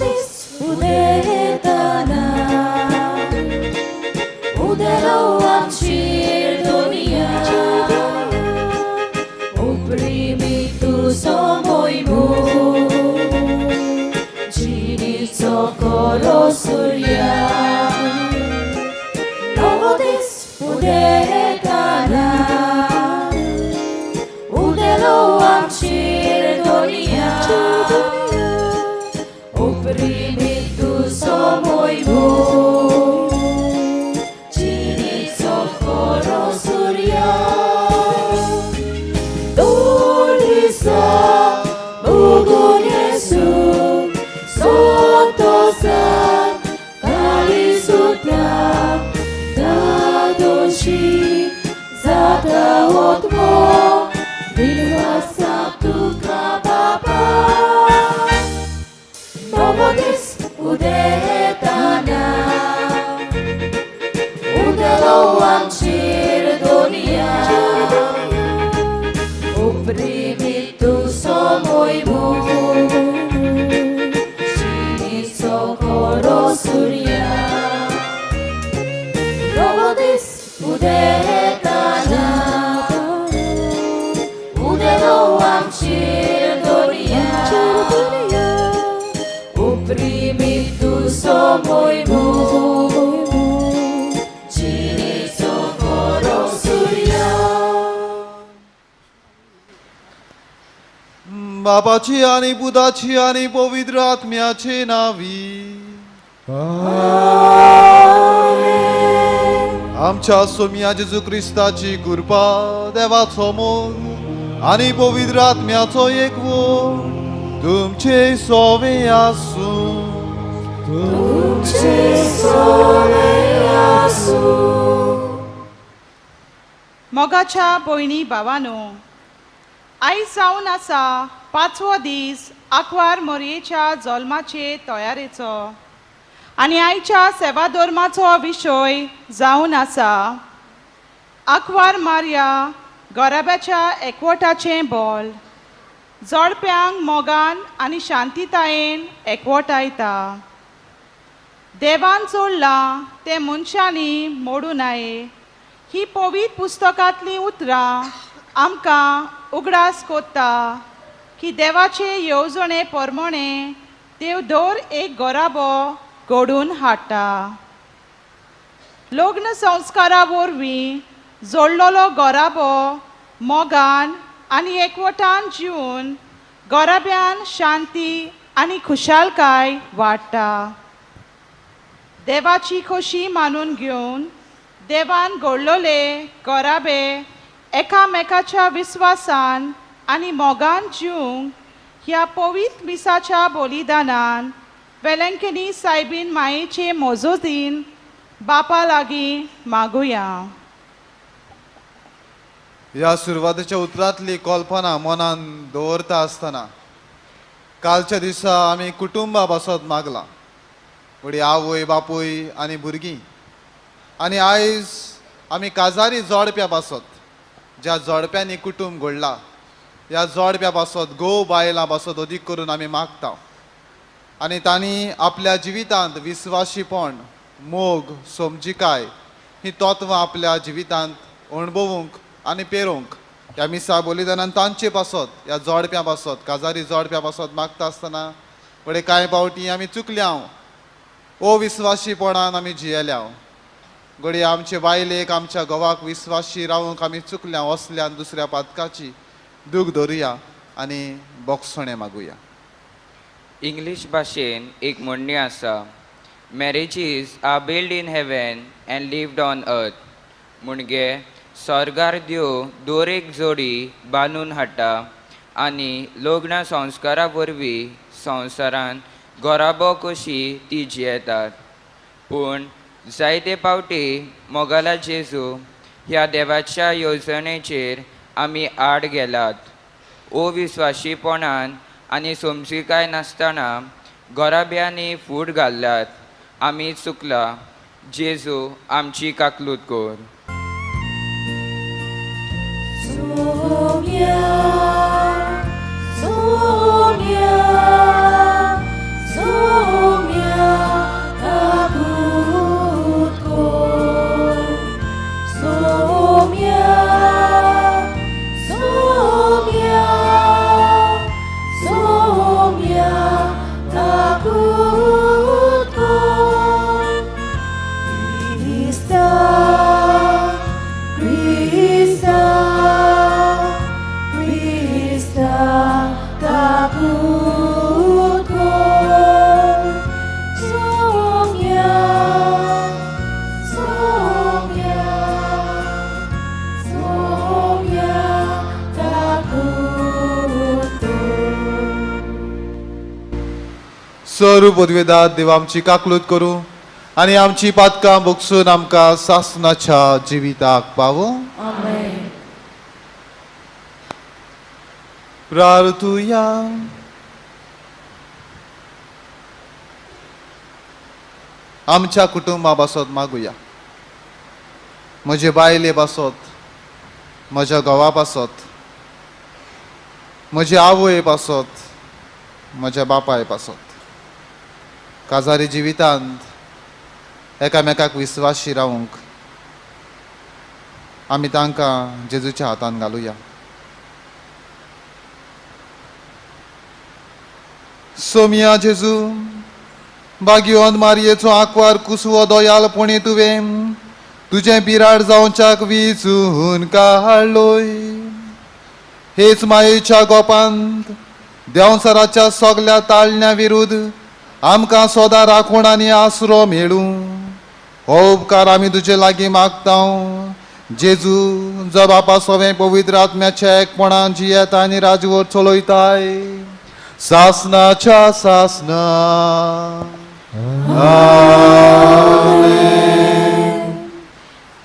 दीस उलयतना उदेलो आमचेर दुनिया oprimitu somoimu Jini socoro surya Novo dis udetana Udelo amchir dunia Oprimitu somoimu Jini socoro surya Zata otmo Bilwasa tuka baba Novo dis udetana Udelo amchir dunia Oprimitu somoimu Jini socoro surya Novo dis udetana Udelo amchir dunia Oprimitu somoimu Jini socoro surya बापाची आणि पुताची आणि पवित्र आत्म्याचे नावी आमच्या सोम्या जेजू क्रिस्ताची कृपा देवाचो मोग आणि पवित्र आत्म्याचो एकवट तुमचे सोवे आसूं. तुमचे सोवे आसूं. मोगाच्या भयणी भावानो, आयज जावन आसा पांचवो दीस आंकवार मोरयेच्या जल्माचे तयारेचो आनी आयच्या सेवा धर्माचो विशय जावन आसा आंकवार मारया गोराब्याच्या एकवटाचें बोल जोडप्यांक मोगान आनी शांतितायेन एकवटायता. देवान जोडलां तें मनशांनी मोडूं नये ही पवित्र पुस्तकांतलीं उतरां आमकां उगडास कोत्ता की देवाचे येवजणे प्रमाणे देव दर एक गोराबो घडोवन हाडटा. लग्न संस्कारा वरवीं जोडलेलो गोराबो मोगान आनी एकवटान जिवन गोराब्यान शांती आनी खुशालकाय वाडटा. देवाची खोशी मानून घेवन देवान घडलेले गोराबे एकामेकाच्या विस्वासान आनी मोगान जिवंक ह्या पवित्र मिसाच्या बलिदानान वेलंकनी सायबीन मायेचे मजतीन बापा लागीं मागुया. ह्या सुरवातेच्या उतरांतली कल्पना मनान दवरता आसतना कालच्या दिसा आमी कुटुंबा पासत मागलां, व्हडी आवय बापूय आनी भुरगीं, आनी आयज आमी काजारी जोडप्या पासत, ज्या जोडप्यांनी कुटुंब घडला ह्या जोडप्या पासत, घोव बायलां पासत अदीक करून आमी मागता आनी तांणी आपल्या जिवितांत विस्वाशीपण, मोग, समजिकाय ही तत्वां आपल्या जिवितांत अणभवूंक आनी पेरोवंक ह्या मिसा बलिदानान तांचे पासत, ह्या जोडप्यां पासत, काजारी जोडप्यां पासत मागता आसतना फुडें कांय फावटी आमी चुकल्या, अविस्वाशीपणान आमी जियेल्या, घडये आमचे बायलेक आमच्या घोवाक विस्वाशी रावूंक आमी चुकल्या, असल्यान दुसऱ्या पातकाची दूख धरुया आनी बोगसणें मागुया. इंग्लीश भाशेन एक म्हणणी आसा, marriages are build in heaven and lived on earth. म्हणजे स्वर्गार देव दर एक जोडी बांदून हाडटा आनी लग्न संस्कारा वरवीं संवसारान गोराबो कशी ती जियेतात. पूण जायते फावटी मोगाला जेजू ह्या देवाच्या येवजणेचेर आमी आड गेलात. अविस्वाशीपणान आनी समजिकाय नासतना गोराब्यांनी फूट घाल्ल्यात. आमी चुकला, जेजू आमची काकलूत कर. Sonia, Sonia, Sonia. सर्व पदवेदार देव आमची काकलूत करूं आनी आमची पातकां भोगसून आमकां सासनाच्या जिविताक पावो. प्रार्थुया. आमच्या कुटुंबा पासत मागुया, म्हजे बायले पासत, म्हज्या घोवा पासत, म्हजे आवय पासत, म्हज्या बापाय पासत. काजारी जिवितांत एकामेकाक विस्वाशी रावंक आमी तांकां जेजूच्या हातान घालुया. सोमिया जेजू, बागियोन मारयेचो आंकवार कुसवो दयालपणी तुवें तुजें बिराड जावच्याक विचून काडलोय. हेच मायेच्या गोपांत देंवचाराच्या सगल्या ताळण्या विरुद्ध आमकां सदां राखण आनी आसरो मेळूं. हो उपकार आमी तुजे लागीं मागता. जेजू जो बापा सवें पवित्र आत्म्याच्या एकपणान जियेता आनी राजवट चलयताय सासनाच्या सासना.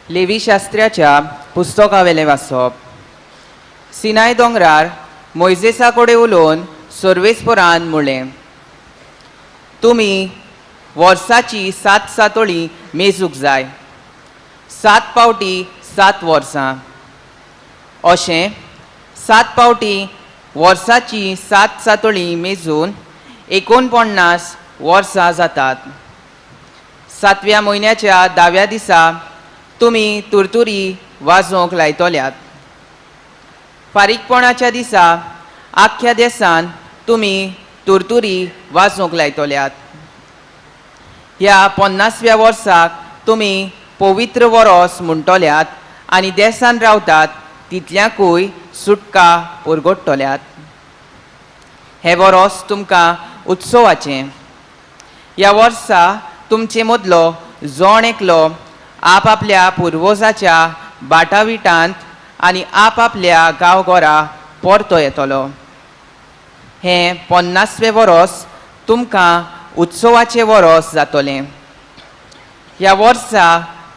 लेवी शास्त्र्याच्या पुस्तकावेलें वाचप. सिनाय दोंगरार मोयजेसा कडेन उलोवन सर्वेस्परान म्हणलें, तुमी वर्साची 7 सातोळी मेजूंक जाय, 7 पावटी 7 वर्सां. अशें 7 पावटी वर्साची 7 सातोळी मेजून 49 वर्सां जातात. 7व्या म्हयन्याच्या 10व्या दिसा तुमी तुरतुरी वाजोवंक लायतल्यात. फारीकपणाच्या दिसा आख्ख्या देसान तुमी तुरतुरी वाजोवंक लायतल्यात. ह्या 50व्या वर्साक तुमी पवित्र वरोस म्हणटल्यात आनी देसान रावतात तितल्यांकूय सुटका परगटतल्यात. हें वरोस तुमकां उत्सवाचें. ह्या वर्सा तुमचे मदलो जण एकलो आपआपल्या पुर्वजाच्या बाटाविटांत आनी आपआपल्या गांवघरा परतो येतलो. हें 50वें वरोस तुमकां उत्सवाचें वरोस जातलें. ह्या वर्सा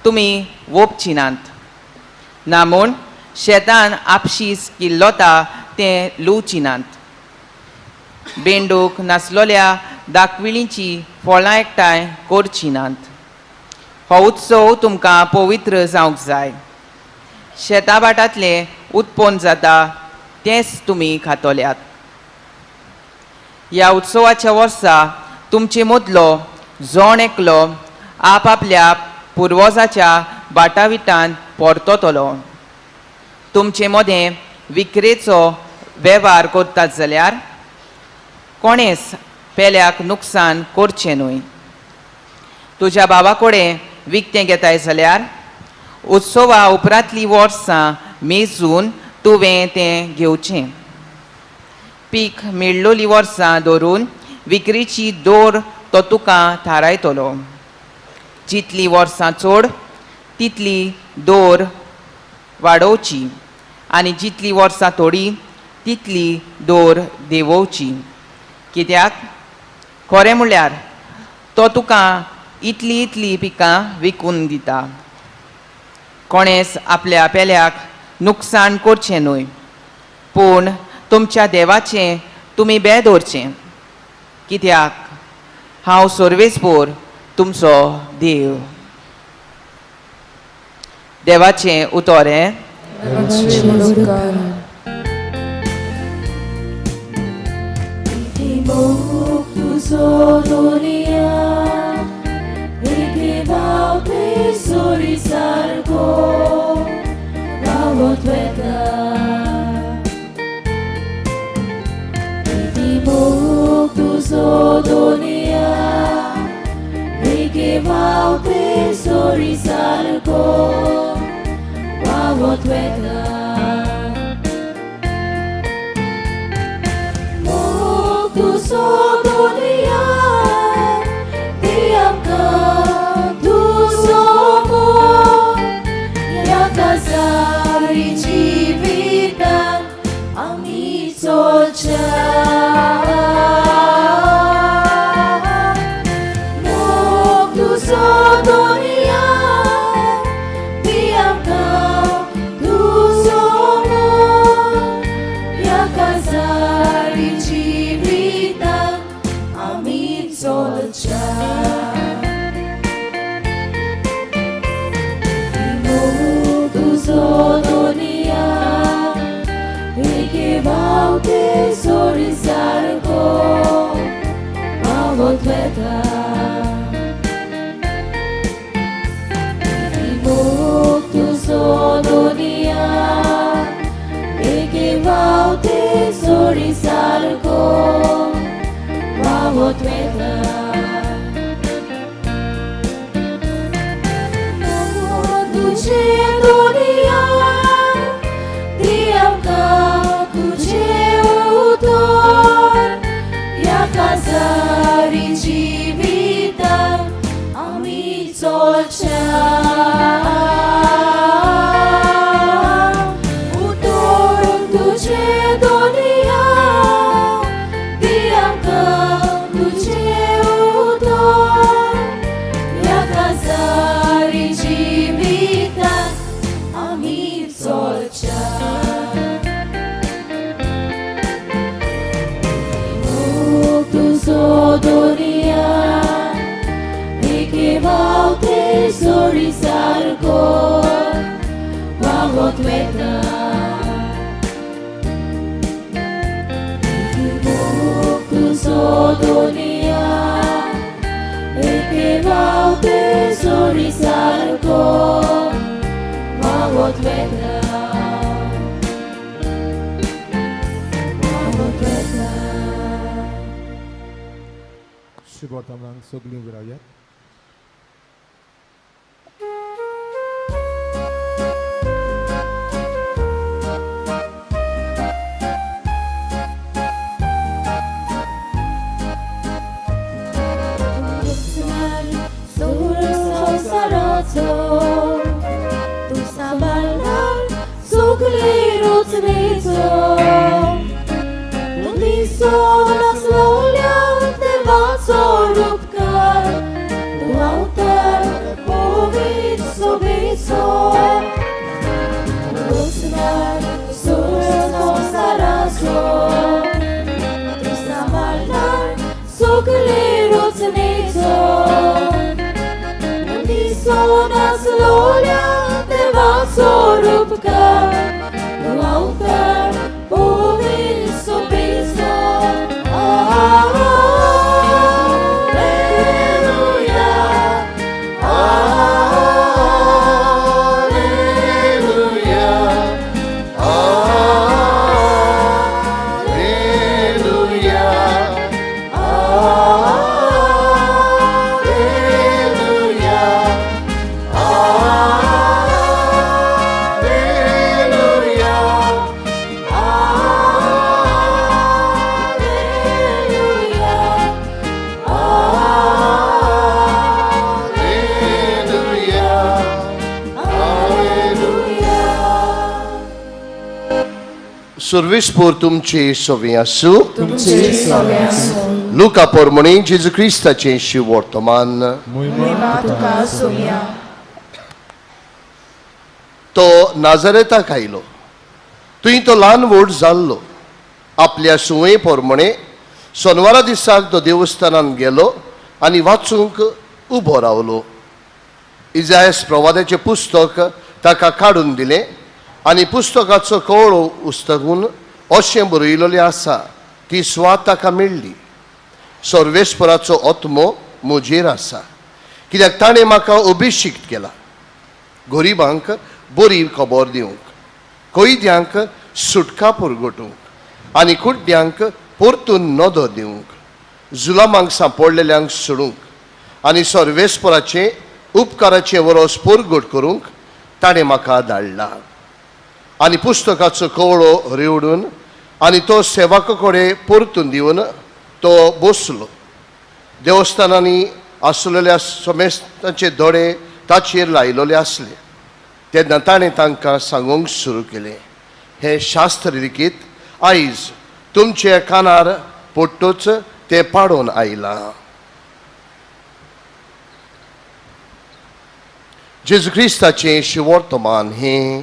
तुमी वोपचिनात ना म्हूण शेतान आपशीच किल्लोता तें लुवचिनात. बेंडूक नासलोल्या दाकविळींची फळां एकठांय करचिनात. हो उत्सव तुमकां पवित्र जावंक जाय. शेता भाटांतलें उत्पन्न जाता तेंच तुमी खातल्यात. ह्या उत्सवाच्या वर्सा तुमचे मदलो जण एकलो आपआपल्या पुर्वजाच्या बाटाविटान परततलो. तुमचे मदें विक्रेचो वेव्हार करतात जाल्यार कोणेच पेल्याक नुकसान करचें न्हय. तुज्या बाबा कडेन विकतें घेताय जाल्यार उत्सवा उपरांतलीं वर्सां मेजून तुवें तें घेवचें. पीक मेळ्ळोली वर्सां धरून विक्रीची दोर तो तुका थारायतलो. जितली वर्सां चड तितली दोर वाडोवची आनी जितली वर्सां थोडी तितली दोर देंवोवची. कित्याक खरें म्हणल्यार तो तुका इतली इतली पिकां विकून दिता. कोणेच आपल्या पेल्याक नुकसान करचें न्हय, पूण तुमच्या देवाचें तुमी बें दवरचें. कित्याक हांव सर्वेस्पोर तुमचो देव. देवाचें उतर हें. आमी चलच्या. चलच्या मोग तुजो दुनिया एके व्हांवते सोरी सारको व्हांवत वता मोग तुजो दुनिया एके व्हांवते सोरी सारको व्हांवत वता तुझे दुनिया दी आमकां तुझे उतर ह्या काजारी जिविताक आमी चलच्या उतर तुझे दुनिया दी आमकां तुझे उतर ह्या काजारी जिविताक आमी चलच्या मोग तुजो दुनिया एके व्हांवते सोरी सारको व्हांवत वता मोग तुजो दुनिया एके व्हांवते सोरी सारको व्हांवत वता व्हांवत वता. शिववर्तमानाक सगळीं उबी रावयात. संवसाराचो तूं सांबाळणार सगळे रचनेचो तूं दिसोन आसलोल्या देवाचो रूपकार तूं अवतार पवित्र सोबेचो रचणार संवसाराचो तूं सांबाळणार सगळे रचनेचो दिसोन आसलोल्या देवाचो रूपकार तूं अवतार पवित्र सोबेचो. Alleluia, Alleluia, Alleluia, Alleluia, Alleluia, Alleluia, Alleluia, Alleluia. सुर्विसपूर तुमची सोवी आसूं. लुका पोरमणी जेजू क्रिस्ताचें शिवर्तमान. तो नाझरेताक आयलो, थंय तो ल्हान व्हड जाल्लो. आपल्या सुवे पोरमणे सोनवारा दिसाक तो देवस्थानान गेलो आनी वाचूंक उबो रावलो. इजायस प्रवादाचें पुस्तक ताका काडून दिलें आनी पुस्तकाचो कवळो उस्तकून अशें बरयलेलें आसा ती सुवात ताका मेळ्ळी. सर्वेस्पराचो आत्मो म्हजेर आसा, कित्याक ताणें म्हाका अभिशिक्त केला गरिबांक बरी खबर दिवंक, कैद्यांक सुटका पुरगटूंक आनी कुड्ड्यांक परतून नदर दिवंक, जुलामांक सांपडलेल्यांक सोडूंक आनी सर्वेस्पराचें उपकाराचें वरोस परगट करूंक ताणें म्हाका धाडला. आनी पुस्तकाचो कवळो रेवडून आनी तो सेवका कडेन परतून दिवन तो बसलो. देवस्थानांनी आसलेल्या समेस्तांचे दोळे ताचेर लायलेले आसले. तेन्ना ताणें तांकां सांगूंक सुरू केलें, हें शास्त्र लिखीत आयज तुमच्या कानार पडटूच तें पाडून आयलां. जेजू क्रिस्ताचें शिवर्तमान हें.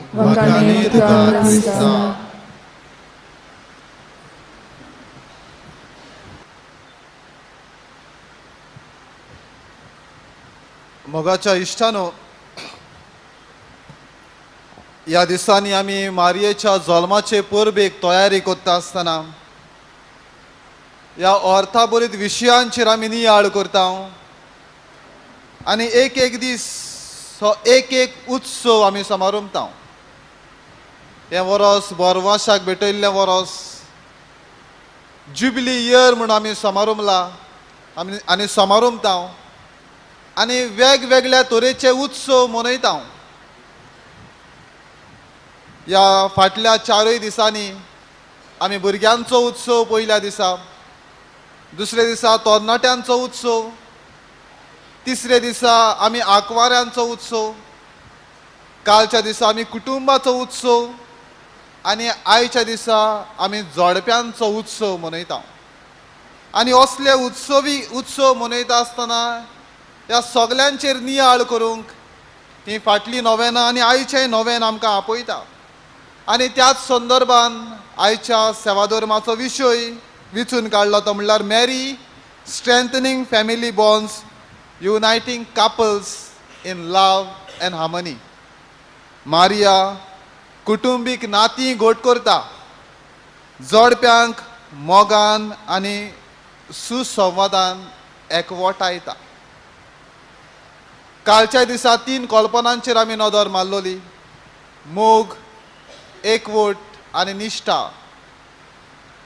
मोगाच्या इश्टानो, ह्या दिसांनी आमी मारयेच्या जल्माचे परबेक तयारी करता आसतना ह्या अर्थाभरीत विशयांचेर आमी नियाळ करता आनी एक एक दीस हो एक एक उत्सव आमी समारंभता. हें वरोस बोरवाशाक भेटयल्लें वरोस, जुबली इयर म्हूण आमी समारंभला आमी आनी समारंभता आनी वेगवेगळ्या तरेचे उत्सव मनयता. ह्या फाटल्या चारूय दिसांनी आमी भुरग्यांचो उत्सव पयल्या दिसा, दुसऱ्या दिसा तरणाट्यांचो उत्सव, तिसऱ्या दिसा आमी आंकवाऱ्यांचो उत्सव, कालच्या दिसा आमी कुटुंबाचो उत्सव आनी आयच्या दिसा आमी जोडप्यांचो उत्सव मनयता. आनी असले उत्सवी उत्सव मनयता आसतना ह्या सगल्यांचेर नियाळ करूंक ही फाटली नोवेनां आनी आयचें नोवेन आमकां आपयता. आनी त्याच संदर्भान आयच्या सेवाधर्माचो विशय विचून काडलो तो म्हणल्यार Mary strengthening family bonds, uniting couples in love and harmony. Maria कुटुंबीक नातीं घट करता, जोडप्यांक मोगान आनी सुसंवादान एकवटायता. कालच्या दिसा तीन कल्पनांचेर आमी नदर मारलोली, मोग, एकवट आनी निश्ठा.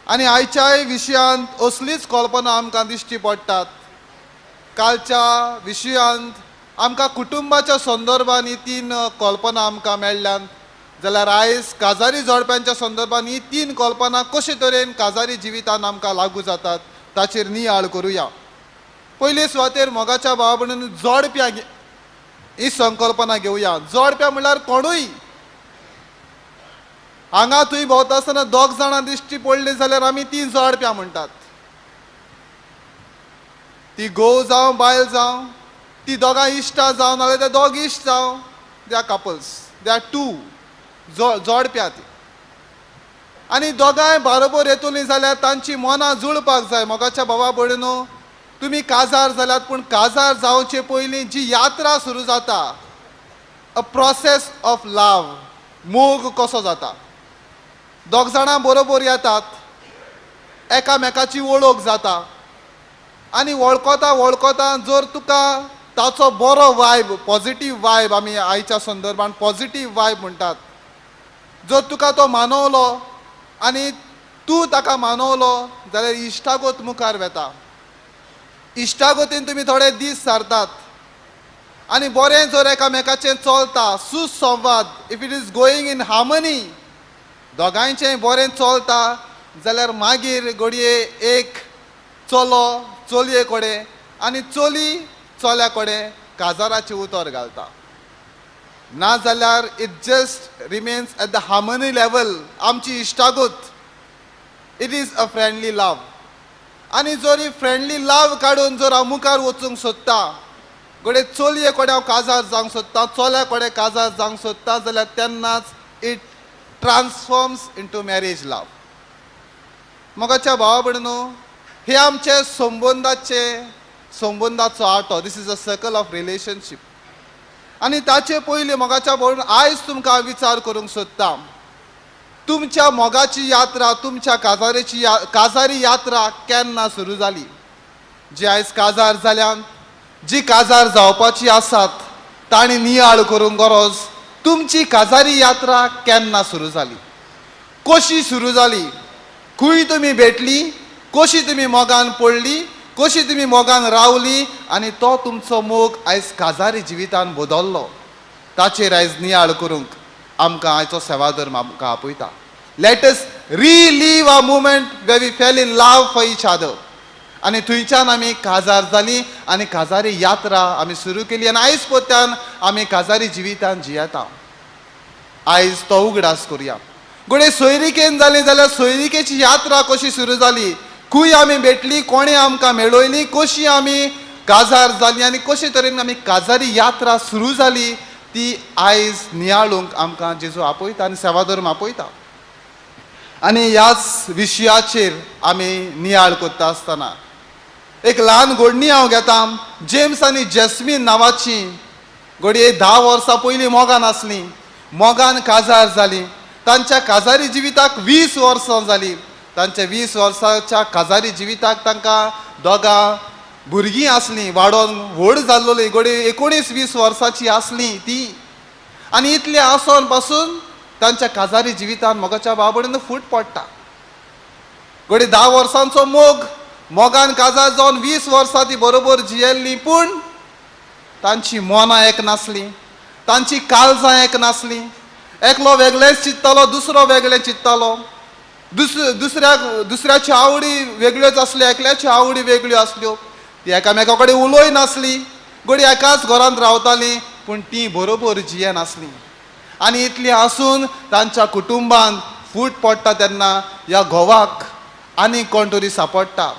आनी आयच्याय विशयांत असलीच कल्पना आमकां दिश्टी पडटात. कालच्या विशयांत आमकां कुटुंबाच्या संदर्भान ही तीन कल्पना आमकां मेळ्ळ्यात, जाल्यार आयज काजारी जोडप्यांच्या संदर्भान ही तीन कल्पना कशे तरेन काजारी जिवितान आमकां लागू जातात ताचेर नियाळ करुया. पयले सुवातेर मोगाच्या भावा भयणीन जोडप्या ही संकल्पना घेवया. जोडप्या म्हणल्यार कोणूय हांगा थंय भोंवता आसतना दोग जाणां दिश्टी पडली जाल्यार आमी ती जोडप्या म्हणटात. ती घोव जावं बायल जावं, ती दोगां इश्टां जावं नाजाल्यार ते दोग इश्ट जावं, they are couples, they are two जोडप्या ती. आनी दोगांय बारोबर येतलीं जाल्यार तांची मनां जुळपाक जाय. मोगाच्या भावा भयणीनो, तुमी काजार जाल्यात, पूण काजार जावचे पयलीं जी यात्रा सुरू जाता, अ प्रोसेस ऑफ लव, मोग कसो जाता, दोग जाणां बरोबर येतात, एकामेकाची वळख जाता आनी वळखता वळखता जर तुका ताचो बरो वायब, पॉझिटीव वायब, आमी आयच्या संदर्भान पॉझिटीव वायब म्हणटात, जर तुका तो मानवलो आनी तूं ताका मानवलो जाल्यार इश्टागत मुखार वेता. इश्टागतीन तुमी थोडे दीस सारतात आनी बरें जर एकामेकाचें चलता, सुसंवाद, if it is going in harmony, दोगांयचें बरें चलता जाल्यार मागीर घडये एक चलो चलये कडेन आनी चली चल्या कडेन काजाराचें उतर घालता. ना जाल्यार it just remains at the harmony level. आमची इश्टागत, it is a friendly love. आनी जर ही फ्रेंडली लव काडून जर हांव मुखार वचूंक सोदता, घडये चलये कडेन हांव काजार जावंक सोदता, चल्या कडेन काजार जावंक सोदता, जाल्यार तेन्नाच it transforms into marriage love. मोगाच्या भावा भयणीनो, हे आमचे संबंदाचे संबंदाचो आटो, this is a circle of relationship. आनी ताचे पयलीं मोगाच्या भयण आयज तुमकां विचार करूंक सोदता, तुमच्या मोगाची यात्रा, तुमच्या काजारेची काजारी यात्रा केन्ना सुरू जाली? जी आयज काजार जाल्यान, जी काजार जावपाची आसात, तांणी नियाळ करूंक गरज, तुमची काजारी यात्रा केन्ना सुरू जाली, कशी सुरू जाली, खंय तुमी भेटली, कशी तुमी मोगान पडली, कशी तुमी मोगान रावली आनी तो तुमचो मोग आयज काजारी जिवितान बदल्लो, ताचेर आयज नियाळ करूंक आमकां आयचो सेवाधर्म आमकां आपयता. Let us relive a moment where we fell in love for each other. आनी थंयच्यान आमी काजार जाली आनी काजारी यात्रा आमी सुरू केली आनी आयज पोत्यान आमी काजारी जिवितान जियेता. आयज तो उगडास करुया. घडये सोयरिकेन जाली जाल्यार सोयरिकेची यात्रा कशी सुरू जाली, खंय आमी भेटली, कोणें आमकां मेळयली, कशी आमी काजार जाली आनी कशे तरेन आमी काजारी यात्रा सुरू जाली, ती आयज नियाळूंक आमकां जेजू आपयता आनी सेवाधर्म आपयता. आनी ह्याच विशयाचेर आमी नियाळ करता आसतना एक ल्हान घडणी हांव घेता. जेम्स आनी जेस्मीन नांवाची घडये 10 वर्सां पयलीं मोगान आसलीं, मोगान काजार जालीं. तांच्या काजारी जिविताक 20 वर्सां जालीं. तांच्या 20 वर्सांच्या काजारी जिविताक तांकां दोगां भुरगीं आसलीं, वाडोन व्हड जाल्लोलीं, घडये 19-20 वर्सांची आसलीं ती. आनी इतलें आसोन पासून तांच्या काजारी जिवितान मोगाच्या बाबडीन फूट पडटा. घडये 10 वर्सांचो मोग, मोगान काजार जावन 20 वर्सां ती बरोबर जियेल्लीं, पूण तांची मनां एक नासलीं, तांची काळजां एक नासलीं. एकलो वेगळेंच चिंत्तालो, दुसरो वेगळें चिंत्तालो, दुसऱ्याच्यो आवडी वेगळ्योच आसल्यो, एकल्याच्यो आवडी वेगळ्यो आसल्यो. ती एकामेका कडेन उलोय नासली, घडये एकाच घरांत रावतालीं, पूण ती बरोबर जियेनासलीं. आनी इतलीं आसून तांच्या कुटुंबांत फूट पडटा तेन्ना ह्या घोवाक आनी कोण तरी सांपडटा,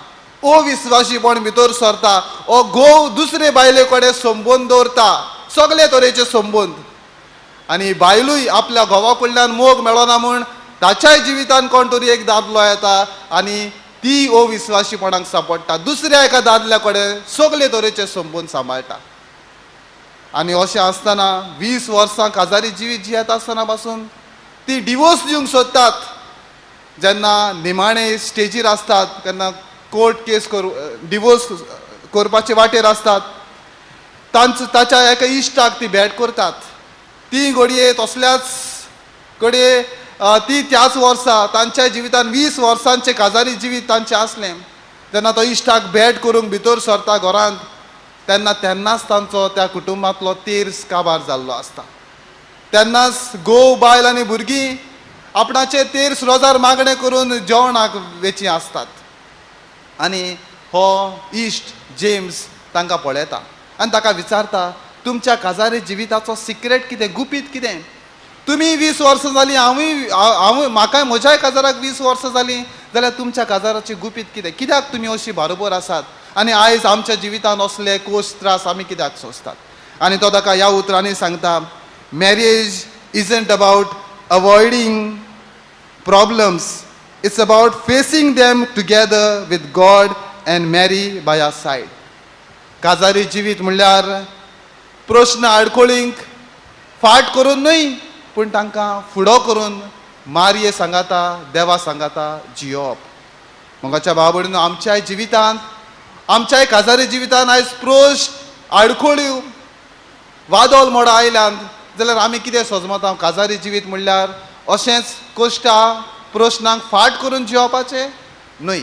अविस्वाशीपण भितर सरता. ओ घोव दुसरे बायले कडेन संबंद दवरता, सगळे तरेचे संबंद. आनी बायलूय आपल्या घोवा कडल्यान मोग मेळना म्हूण ताच्याय जिवितान कोण तरी एक दादलो येता आनी ती अविस्वाशीपणाक सांपडटा, दुसऱ्या एका दादल्या कडेन सगळे तरेचे संबंद सांबाळटा. आनी अशें आसतना 20 वर्सां काजारी जिवीत जियेत आसतना पासून ती डिवोर्स दिवंक सोदतात. जेन्ना निमाणे स्टेजीर आसतात तेन्ना कोर्ट केस करू डिवोर्स करपाचे वाटेर आसतात, तांचो ताच्या एका इश्टाक ती भेट करतात. ती घडये तसल्याच घडये ती त्याच वर्सा तांच्या जिवितान 20 वर्सांचें काजारी जिवीत तांचें आसलें. तेन्ना तो इश्टाक भेट करूंक भितर सरता घरांत, तेन्ना तेन्नाच तांचो त्या कुटुंबांतलो तेर्स काबार जाल्लो आसता. तेन्नाच घोव बायल आनी भुरगीं आपणाचे तेर्स रोजार मागणें करून जेवणाक वेचीं आसतात. आनी हो इश्ट जेम्स तांकां पळयता आनी ताका विचारता, तुमच्या काजारी जिविताचो सिक्रेट कितें, गुपीत कितें? तुमी 20 वर्सां जालीं, हांवूय म्हाकाय म्हज्याय काजाराक 20 वर्सां जालीं, जाल्यार तुमच्या काजाराचें गुपीत कितें? कित्याक तुमी अशी बरोबर आसात आनी आयज आमच्या जिवितान असले कोश त्रास आमी कित्याक सोंसतात? आनी तो ताका ह्या उतरांनी सांगता, marriage isn't about avoiding problems, it's about facing them together with God and Mary by our side. काजारी जिवीत म्हणल्यार प्रश्न आडखळींक फाट करून न्हय, पूण तांकां फुडो करून मारये सांगाता, देवा सांगाता जियोवप. मोगाच्या भाव भयणीनो, आमच्याय जिवितांत, आमच्याय काजारी जिवितांत आयज प्रश्न आडखळ्यो वादळ मोडां आयल्यान जाल्यार आमी कितें सजमता? काजारी जिवीत म्हणल्यार अशेंच कश्टा प्रश्नांक फाट करून जियोवपाचें न्हय.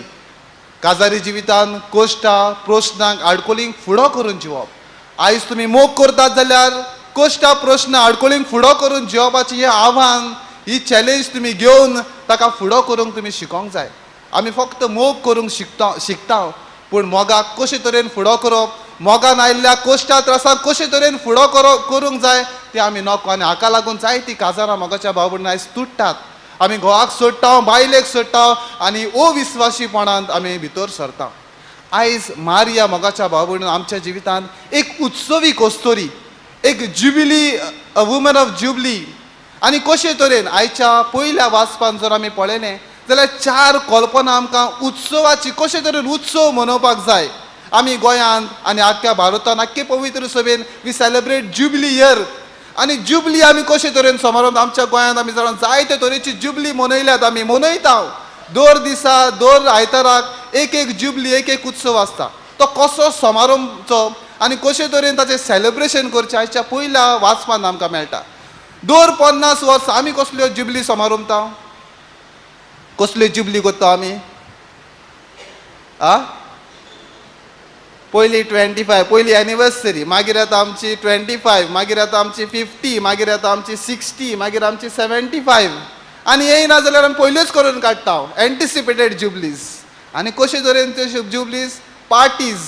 काजारी जिवितान कश्टा प्रश्नांक आडखळींक फुडो करून जिवप. आयज तुमी मोग करतात जाल्यार कश्टा प्रश्न आडखळींक फुडो करून जिवपाचें हें आव्हान, ही चॅलेंज तुमी घेवन ताका फुडो करूंक तुमी शिकोंक जाय. आमी फक्त मोग करूंक शिकता, पूण मोगाक कशे तरेन फुडो करप, मोगान आयिल्ल्या कश्टा त्रासाक कशे तरेन फुडो करूंक जाय तें आमी नको. आनी हाका लागून जायतीं काजारां मोगाच्या भाव भयणीं आयज तुट्टात. आमी घोवाक सोडटा, बायलेक सोडटा आनी अविस्वाशीपणांत आमी भितर सरता. आयज मारिया मोगाच्या भाव भयणीं आमच्या जिवितांत एक उत्सवी कस्तोरी, एक jubilee, a woman of jubilee. आनी कशे तरेन आयच्या पयल्या वाचपान जर आमी पळयलें जाल्यार 4 कल्पना आमकां उत्सवाची, कशे तरेन उत्सव मनोवपाक जाय. आमी गोंयांत आनी आख्ख्या भारतान आख्खे पवित्र सभेन we celebrate jubilee year. आनी जुबली आमी कशे तरेन समारंभ आमच्या गोंयांत आमी जाणां जायते तरेची जुबली मनयल्यात, आमी मनयता. दर दिसा दर आयताराक एक एक जुबली, एक एक उत्सव आसता. तो कसो समारंभचो आनी कशे तरेन ताचें सेलिब्रेशन करचें आयच्या पयल्या वाचपान आमकां मेळटा. दर 50 वर्सां आमी कसल्यो जुबली समारंभता, कसल्यो जुबली करता आमी? आ पयली 25, पयली एनिवर्सरी, मागीर येता आमची 25, मागीर येता आमची 50, मागीर येता आमची 60, मागीर आमची 75. आनी येयना जाल्यार आमी पयल्योच करून काडटा, एन्टिसिपेटेड जुबलीज. आनी कशे तरेन त्यो जुबलीज पार्टीज.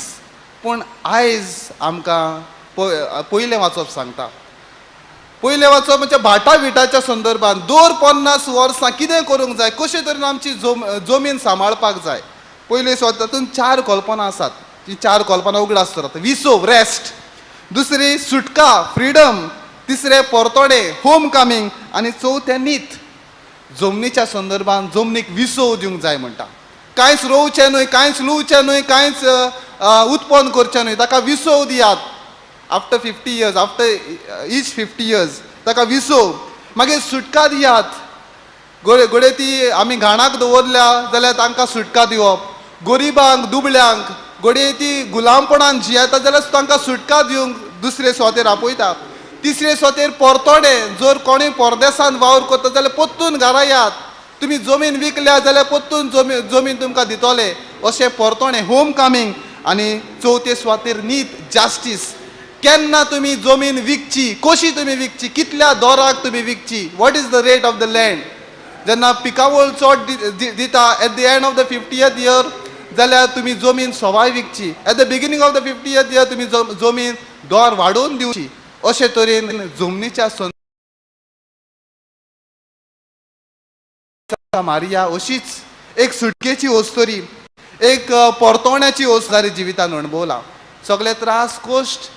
पूण आयज आमकां पयलें वाचप सांगता, पयलें वाचप म्हणजे भाटा विटाच्या संदर्भात दर 50 वर्सां कितें करूंक जाय, कशे तरेन आमची जमीन सांबाळपाक जाय. पयलें तातूंत 4 कल्पना आसात, ती 4 कल्पना उगडास दवरात. विसव, रेस्ट, दुसरी सुटका, फ्रिडम, तिसरें परतोडे, होम कमींग, आनी चवथें नीत. जमनीच्या संदर्भात जमनीक विसव दिवंक जाय म्हणटा. कांयच रोवचें न्हय, कांयच लुवचें न्हय, कांयच उत्पन्न करचें न्हय, ताका विसव दियात. After 50 years, after each 50 years ताका विसव, मागीर सुटका दियात. गोडे गोडे ती आमी घाणाक दवरल्या जाल्यार तांकां सुटका दिवप, गरिबांक दुबळ्यांक घडये ती गुलामपणान जियेता जाल्यार तांकां सुटका दिवंक दुसरे सुवातेर आपयता. तिसरे सुवातेर परतोडे, जर कोणूय परदेसान वावर करता जाल्यार परतून घरा यात, तुमी जमीन विकल्या जाल्यार परतून जमीन तुमकां दितले, अशें परतोणे, होम कमींग. आनी चवथे सुवातेर नीत, जास्टीस. केन्ना तुमी जमीन विकची, कशी तुमी विकची, कितल्या दराक तुमी विकची, what is the rate of the land. जेन्ना पिकावळ चड दिता at the end of the 50th year जाल्यार तुमी जमीन सवाय विकची, at the beginning of the 50th year तुमी जमीन दर वाडोवन दिवची. अशे तरेन जमनीच्या मारिया अशीच एक सुटकेची ओस्तरी, एक परतवण्याची ओस्तरी जिवितान अणभवला. सगळे त्रास कश्ट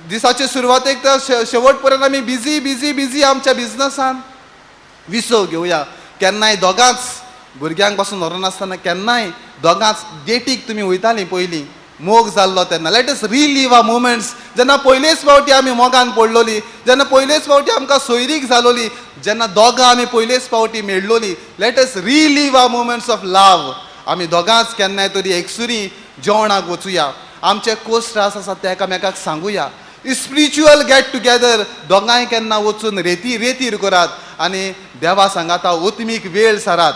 दिसाचे सुरवातेक तर शेवट पर्यंत आमी बिजी बिजी बिजी आमच्या बिजनसान. विसव घेवया केन्नाय, दोगांच भुरग्यांक पासून व्हरनासतना केन्नाय दोगांच डेटीक तुमी वयतालीं पयलीं मोग जाल्लो तेन्ना. Let us relive our moments. जेन्ना पयलेच फावटी आमी मोगान पडलोली, जेन्ना पयलेच फावटी आमकां सोयरीक जालोली, जेन्ना दोगां आमी पयलेच फावटी मेळलोली, let us relive our moments of love. आमी दोगांच केन्नाय तरी एकसुरी जेवणाक वचुया, आमचे कोस त्रास आसात ते एकामेकाक सांगुया, स्पिरिच्युअल गेट टुगेदर दोगांय केन्ना वचून रेती रेतीर करात आनी देवा सांगाता ओतमीक वेळ सारात.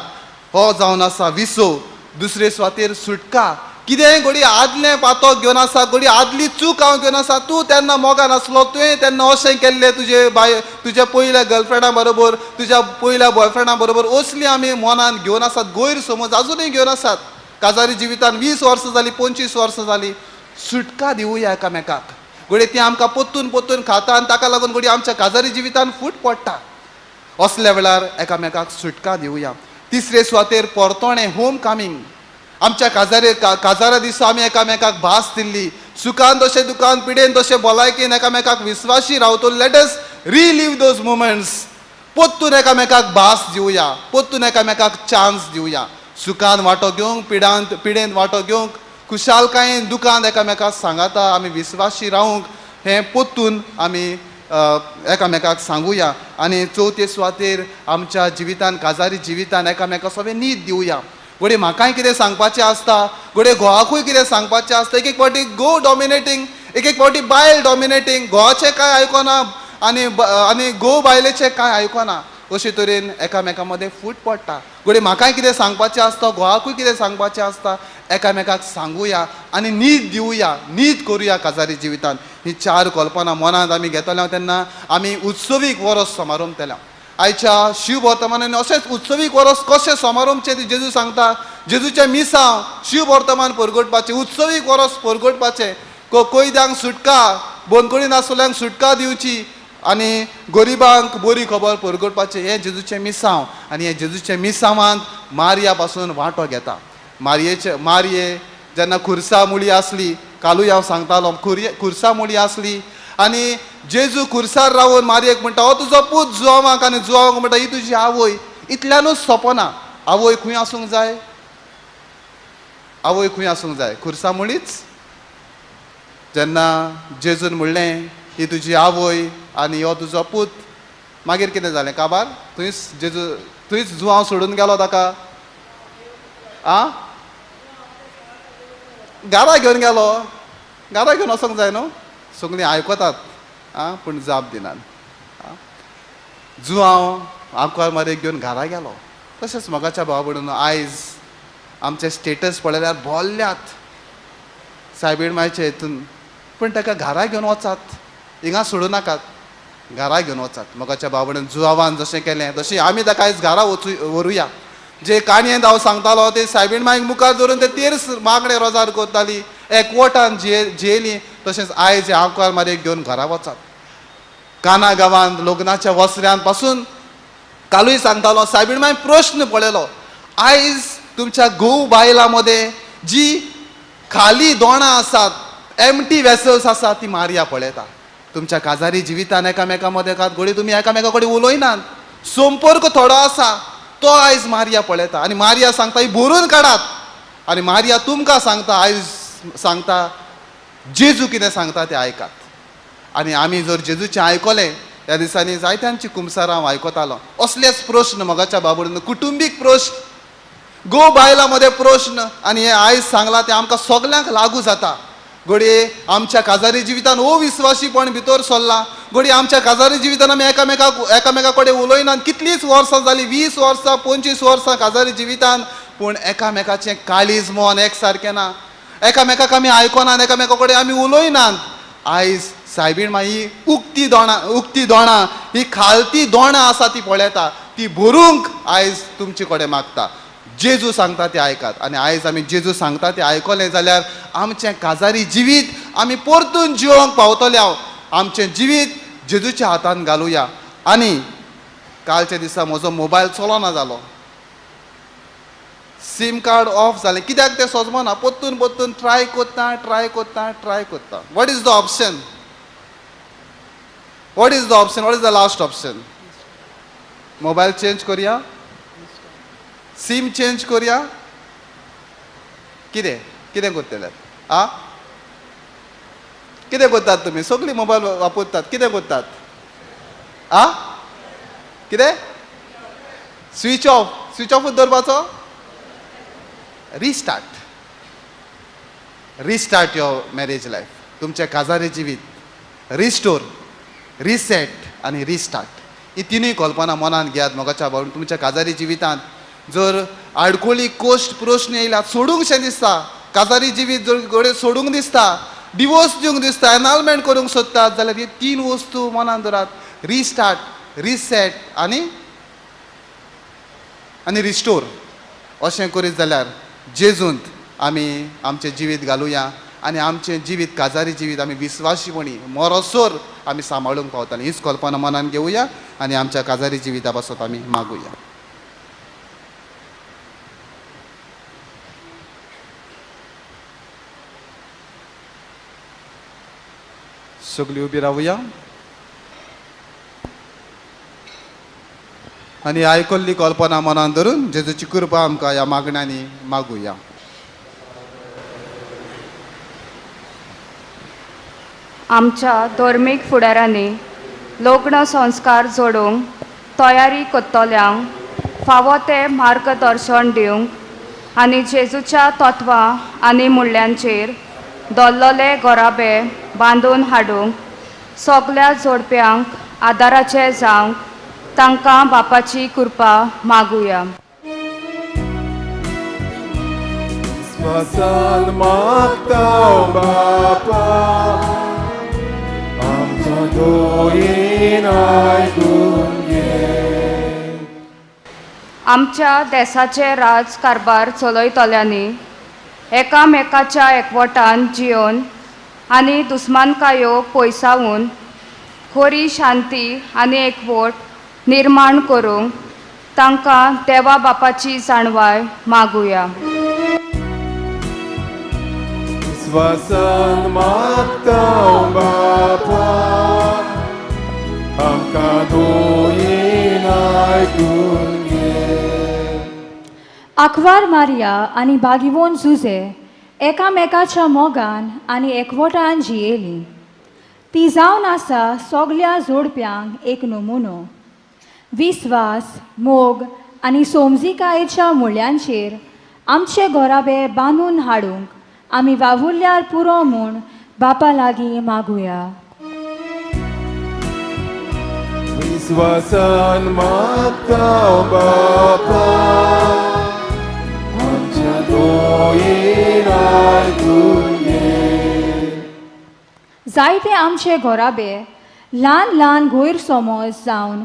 हो जावन आसा विसव. दुसरे सुवातेर सुटका. कितेंय घडये आदलें पातक घेवन आसा, घडये आदली चूक हांव घेवन आसा, तूं तेन्ना मोगान आसलो, तुवें तेन्ना अशें केल्लें तुजे बाय तुज्या पयल्या गर्लफ्रेंडा बरोबर, तुज्या पयल्या बॉयफ्रेंडा बरोबर, असली आमी मनान घेवन आसात गैरसमज आजुनूय घेवन आसात. काजारी जिवितान 20 वर्सां जालीं, 25 वर्सां जालीं. सुटका दिवया एकामेकाक. घडये ती आमकां परतून परतून खाता आनी ताका लागून घडये आमच्या काजारी जिवितान फूट पडटा. असल्या वेळार एकामेकाक सुटका दिवया. तिसरे सुवातेर परतोणें, होम कमींग. आमच्या काजारे काजारा दिसा आमी एकामेकाक भास दिल्ली, सुखान तशें दुखान, पिडेन तशें भलायकेन एकामेकाक विस्वाशी रावतो. Let us relive those moments. परतून एकामेकाक भास दिवया, परतून एकामेकाक चान्स दिवया, सुखान वांटो घेवंक, पिडांत पिडेन वांटो घेवंक, खुशालकायेन दुखान एकामेकाक सांगाता आमी विस्वाशी रावंक, हें परतून आमी एकामेकाक सांगुया. आनी चवथे सुवातेर आमच्या जिवितान काजारी जिवितान एकामेका सगळें नीत दिवया. घडये म्हाकाय कितें सांगपाचें आसता, घडये घोवाकूय कितें सांगपाचें आसता. एक एक फावटी घोव डॉमिनेटींग, एक एक फावटी बायल डॉमिनेटींग, घोवाचें कांय आयकना आनी आनी घोव बायलेचें कांय आयकना. अशे तरेन एकामेकां मदें फूट पडटा. घडये म्हाकाय कितें सांगपाचें आसता, घोवाकूय कितें सांगपाचें आसता, एकामेकाक सांगुया आनी नीत दिवया, नीत करुया काजारी जिवितान. ही चार कल्पना मनांत आमी घेतल्या तेन्ना आमी उत्सवीक वरस समारंभतल्या. आयच्या शिव वर्तमानान अशेंच उत्सवीक वरस कशें समारंभचें तें जेजू सांगता. जेजूचें मिसांव शिव वर्तमान परगटपाचें, उत्सवीक वरस परगटपाचें, कैद्यांक सुटका, बंदखणी नासलेल्यांक सुटका दिवची आनी गरिबांक बरी खबर परगटपाचें, हें जेजूचें मिसांव. आनी हें जेजूचें मिसांवांत मारिया पासून वांटो घेता. मारयेचे मारये जेन्ना खुर्सा मुळी आसली, कालूय हांव सांगतालो, खुर्सा मुळी आसली आनी जेजू खुर्सार रावन मारयेक म्हणटा, हो तुजो पूत जुवांवाक, आनी जुवांवाक म्हणटा ही तुजी आवय. इतल्यानूच सोंपना. आवय खंय आसूंक जाय? आवय खंय आसूंक जाय? खुर्सा मुळीच. जेन्ना जेजून म्हणलें ही तुजी आवय आनी हो तुजो पूत, मागीर कितें जालें काबार? थंयच जेजू थंयच जुवांव सोडून गेलो ताका, आ घरा घेवन गेलो. घरा घेवन वचोंक जाय न्हू, सगळीं आयकतात आं, पूण जाप दिनात. जुवांव आंकवार मारयेक घेवन घरा गेलो. तशेंच मोगाच्या भावा भयणीनो, आयज आमचे स्टेटस पळयल्यार भोल्ल्यात सायबीण मायचे हितून, पूण ताका घरा घेवन वचात, हिंगा सोडूं नाकात, घरा घेवन वचात. मोगाच्या भावा भयणीन, जुवावान जशें केलें तशें आमी ताका आयज घरा व्हरूया. जे काणयेंत हांव सांगतालो ते सायबीण मायक मुखार धरून ते तेर्स मागणे रोजार करताली, एकवटान जियेली. तशेंच आयज आंकवार मारयेक घेवन घरा वचात. काना गांवांत लग्नाच्या वसऱ्यान पासून कालूय सांगतालो, सायबीण माय प्रश्न पळयलो, आयज तुमच्या घोव बायलां मदें जी खाली दोणां आसात, एमटी वेसल्स आसात, ती मारिया पळयता. तुमच्या काजारी जिवितान एकामेकां मदें घडये तुमी एकामेका कडेन उलयनात, संपर्क थोडो आसा, तो आयज मारिया पळयता. आनी मारिया सांगता ही भरून काडात. आनी मारिया तुमकां सांगता आयज सांगता, जेजू कितें सांगता तें आयकात. आनी आमी जर जेजूचें आयकलें, ह्या दिसांनी जायत्यांची कुमसारां हांव आयकतालो असलेच प्रश्न मोगाच्या बाबडून, कुटुंबीक प्रश्न, घोव बायलां मदें प्रश्न. आनी हें आयज सांगलां तें आमकां सगल्यांक लागू जाता. घडये आमच्या काजारी जिवितान अविस्वाशीपण भितर सरलां, घडये आमच्या काजारी जिवितान आमी एकामेका कडेन उलयनात. कितलींच वर्सां जालीं, 20 वर्सां 25 वर्सां काजारी जिवितान, पूण एकामेकाचें काळीज मन एक सारकें ना, एकामेकाक आमी आयकनात, एकामेका कडेन आमी उलयनात. आयज सायबीण माई उक्ती दोणां ही खालती दोणां आसा ती पळयता, ती भरूंक आयज तुमचे कडेन मागता. जेजू सांगता तें आयकात. आनी आयज आमी जेजू सांगता तें आयकलें जाल्यार आमचें काजारी जिवीत आमी परतून जिवंक पावतले. हांव आमचें जिवीत जेजूच्या हातान घालुया. आनी कालच्या दिसा म्हजो मोबायल चलना जालो, सीम कार्ड ऑफ जालें, कित्याक तें सोजमना. परतून परतून ट्राय करता ट्राय करता ट्राय करता. What is the option? What is the option? What is the last option? Mobile change करया, सीम चेंज करया, कितें कितें करतले? आ कितें करतात तुमी? सगळीं मोबायल वापरतात, कितें करतात? आ कितें? स्विच ऑफ, स्विच ऑफूच दवरपाचो? Restart, restart your marriage life. तुमचें काजारी जिवीत रिस्टोर, रिसेट आनी रिस्टार्ट, ही तिनूय कल्पना मनांत घेयात मोगाच्या भावान. तुमच्या काजारी जिवितांत जर आडखळी, कोश्ट, प्रश्न येयला, सोडूंकशें दिसता, काजारी जिवीत जर घडये सोडूंक दिसता, डिवोर्स दिवंक दिसता, एनॉलमेंट करूंक सोदतात, जाल्यार ही तीन वस्तू मनांत दवरात, रिस्टार्ट, रिसेट आनी आनी रिस्टोर. अशें करीत जाल्यार जेजूंत आमी आमचें जिवीत घालुया आनी आमचें जिवीत, काजारी जिवीत आमी विस्वाशीपणी मरोसर आमी सांबाळूंक पावतलीं. हीच कल्पना मनान घेवया आनी आमच्या काजारी जिविता पासत आमी मागुया. सगळीं उबी रावया आनी आयकल्ली कल्पना मनान धरून जेजूची कृपा आमकां ह्या मागण्यांनी मागुया. आमच्या धर्मीक फुडारांनी लग्न संस्कार जोडूंक तयारी करतल्यांक फावो तें मार्गदर्शन दिवंक आनी जेजूच्या तत्वां आनी मुल्यांचेर दवरलेले घराबे बांदून हाडूंक सगल्या जोडप्यांक आदाराचे जावंक तांकां बापाची कृपा मागुया. विस्वासान मागता बापा, आमच्या दोयेन आयकून घे. आमच्या देसाचे राज कारभार चलयतल्यांनी एकामेकाच्या एकवटान जियोवन आनी दुस्मानकायो पयसावून खरी शांती आनी एकवट निर्माण करूंक तांकां देवा बापाची जाणवाय मागुया. विस्वासान मागता बापा, आमकां दोयेन आयकून घे. आंकवार मारिया आनी बागिवोन जुजे एकामेकाच्या मोगान आनी एकवटान जियेलीं. ती जावन आसा सगल्या जोडप्यांक एक नमुनो. विस्वास, मोग आनी सोमजिकायेच्या मुल्यांचेर आमचे घराबे बांदून हाडूंक आमी वावुरल्यार पुरो म्हूण बापा लागीं मागुया. विस्वासान मागता बापा, आमच्या दोयेन आयकून घे. जायते आमचे घराबे ल्हान ल्हान गैरसमज जावन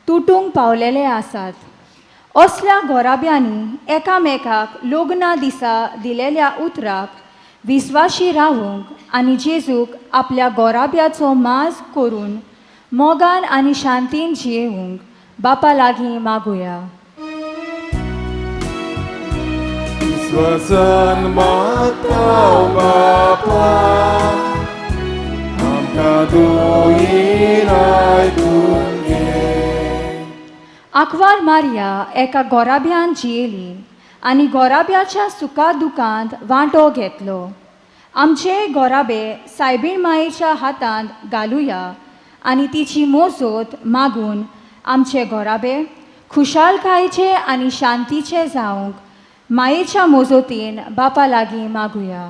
तुटूंक पावलेले आसात. असल्या घराब्यांनी एकामेकाक लग्ना दिसा दिलेल्या उतराक विस्वाशी रावूंक आनी जेजूक आपल्या घराब्याचो माज करून मोगान आनी शांतीन जियेवंक बापा लागीं मागुया. विस्वासान मागता बापा, आमकां दोयेन आयकून घे. आंकवार मारिया एका घराब्यान जियेली आनी घराब्याच्या सुखा दुखांत वांटो घेतलो. आमचे गोराबे सायबीण मायेच्या हातांत घालुया आनी तिची मोजोत मागून आमचे गोराबे खुशालकायेचे आनी शांतीचे जावंक मायेच्या मोजोतीन बापा लागीं मागुया.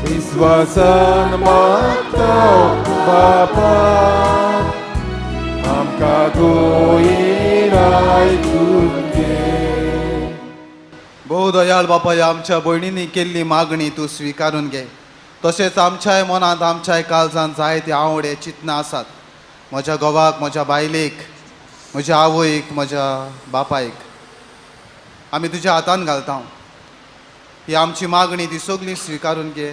विश्वासान मागता बापा आमकां गोयेर आयकून घे. भोव दयाळ बापा, ह्या आमच्या भयणींनी केल्ली मागणी तूं स्विकारून घे. तशेंच आमच्याय मनांत आमच्याय काळजांत जायते आवडे चिंतनां आसात. म्हज्या घोवाक, म्हज्या बायलेक, म्हज्या आवयक, म्हज्या बापायक आमी तुज्या हातान घालता. ही आमची मागणी ती सगळी स्विकारून घे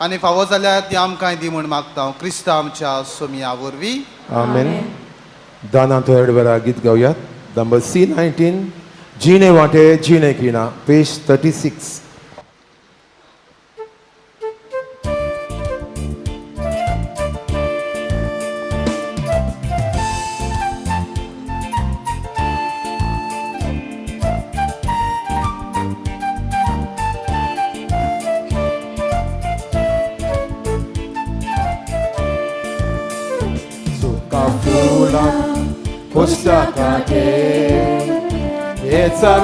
आनी फावो जाल्यार ती आमकांय दी म्हूण मागता क्रिस्ता आमच्या सोमिया वरवीं. आमेन. दाना थोड्या वेळा गीत गावयात. नंबर C19 जिणे वाटे जिणे किना, पेज 36. पुस्तकाचे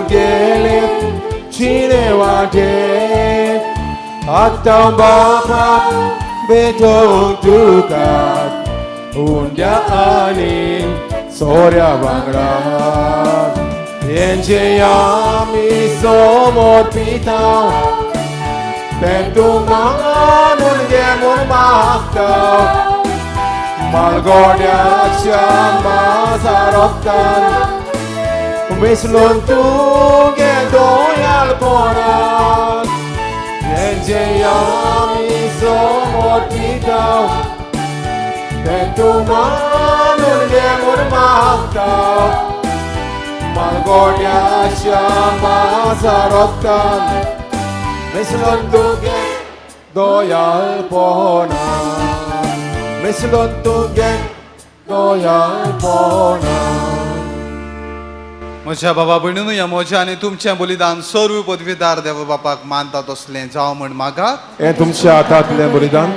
गेले जिणे वाटे आतां बापा भेटोवंक तुका उंड्या आनी सोऱ्या वांगडा हेंचे आमी समोर पिता तें तूं मानून घे म्हूण मागता मालगोड्याच्या मासा रोगतान मिसळून तुगे दोयालपणान हेंचे आमी समोर पिता तें तूं मानून घे म्हूण मागता मालगोड्याच्या मासा रोगतान मिसळून तुगे दोयालपणान मिसळून तुगे दोयालपणान. म्हज्या बाबा भयणीनू, ह्या म्हज्या आनी तुमचें बलिदान सर्व पदवीदार देव बापाक मानता तसलें जावं म्हूण मागात. हें तुमच्या हातांतलें बलिदान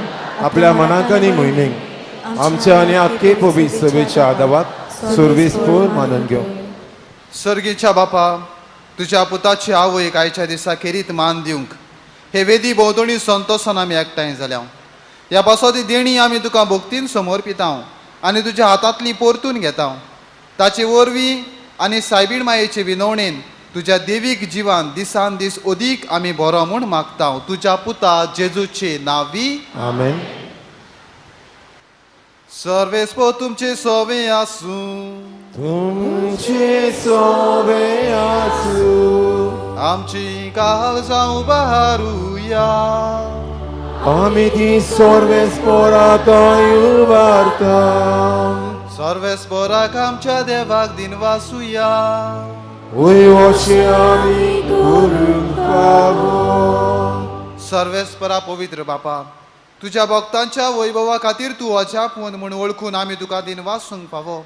आपल्या मनाक आनी मोहिमेक आमच्या आनी आख्खे पवित्र सभेच्या आदावाक सुरवीसपूर मानून घेवं. सर्गीच्या बापा, तुज्या पुताची आवयक आयच्या दिसा खेरीत मान दिवंक हे वेदी भोंवतणी संतोसान आमी एकठांय जाल्या. ह्या पासत देणी आमी तुका भक्तीन समर्पिता आनी तुज्या हातांतली परतून घेता. ताचे वरवीं आनी सायबीण मायेचे विनवणेन तुज्या देवीक जिवान दिसान दीस अदीक आमी बरो म्हूण मागता तुज्या पुता जेजूचे नांवी. आमेन. सर्वेस्पो तुमचे सोवे आसूं. तुमचे सोवे आसूं. आमची काळजां उबारुया. आमी ती सर्वेस्पोराक उबारता. सर्वेस्पोराक आमच्या देवाक दिनवासुया. वय आमी करूंक फावो. सर्वेस्परा पवित्र बापा, तुज्या भक्तांच्या वैभवा खातीर तूं अजाप म्हूण वळखून आमी तुका दिनवासूंक फावो.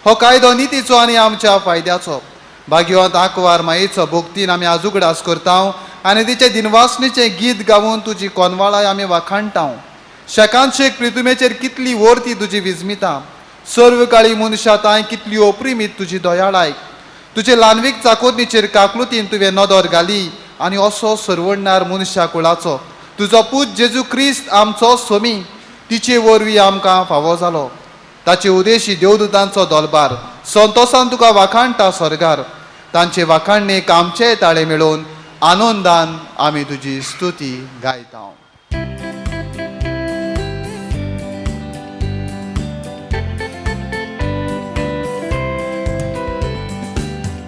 हो कायदो नितीचो आनी आमच्या फायद्याचो. भाग्यवंत आंकवार मायेचो भक्तीन आमी आज उगडास करता आनी तिचे दिनवासणीचें गीत गावन तुजी कोनवाळाय आमी वाखाणटा. शेकानशेक प्रितुमेचेर कितली वर्ती तुजी विजमिता, सर्व काळी मनशां तांय कितली ओप्रिमीत तुजी दयाळाय. तुजे ल्हानवीक चाकोतनीचेर काकलुतीन तुवें नदर घाली आनी असो सरवडणार मनशा कुळाचो तुजो पूत जेजू क्रिस्त आमचो सोमी तिचे वरवीं आमकां फावो जालो. ताचे उदेशी देवदूतांचो दलबार संतोसान तुका वाखाणटा स्वर्गार. तांचे वाखाणणेक आमचे ताळे मेळोवन आनंदान आमी तुजी स्तुती गायता.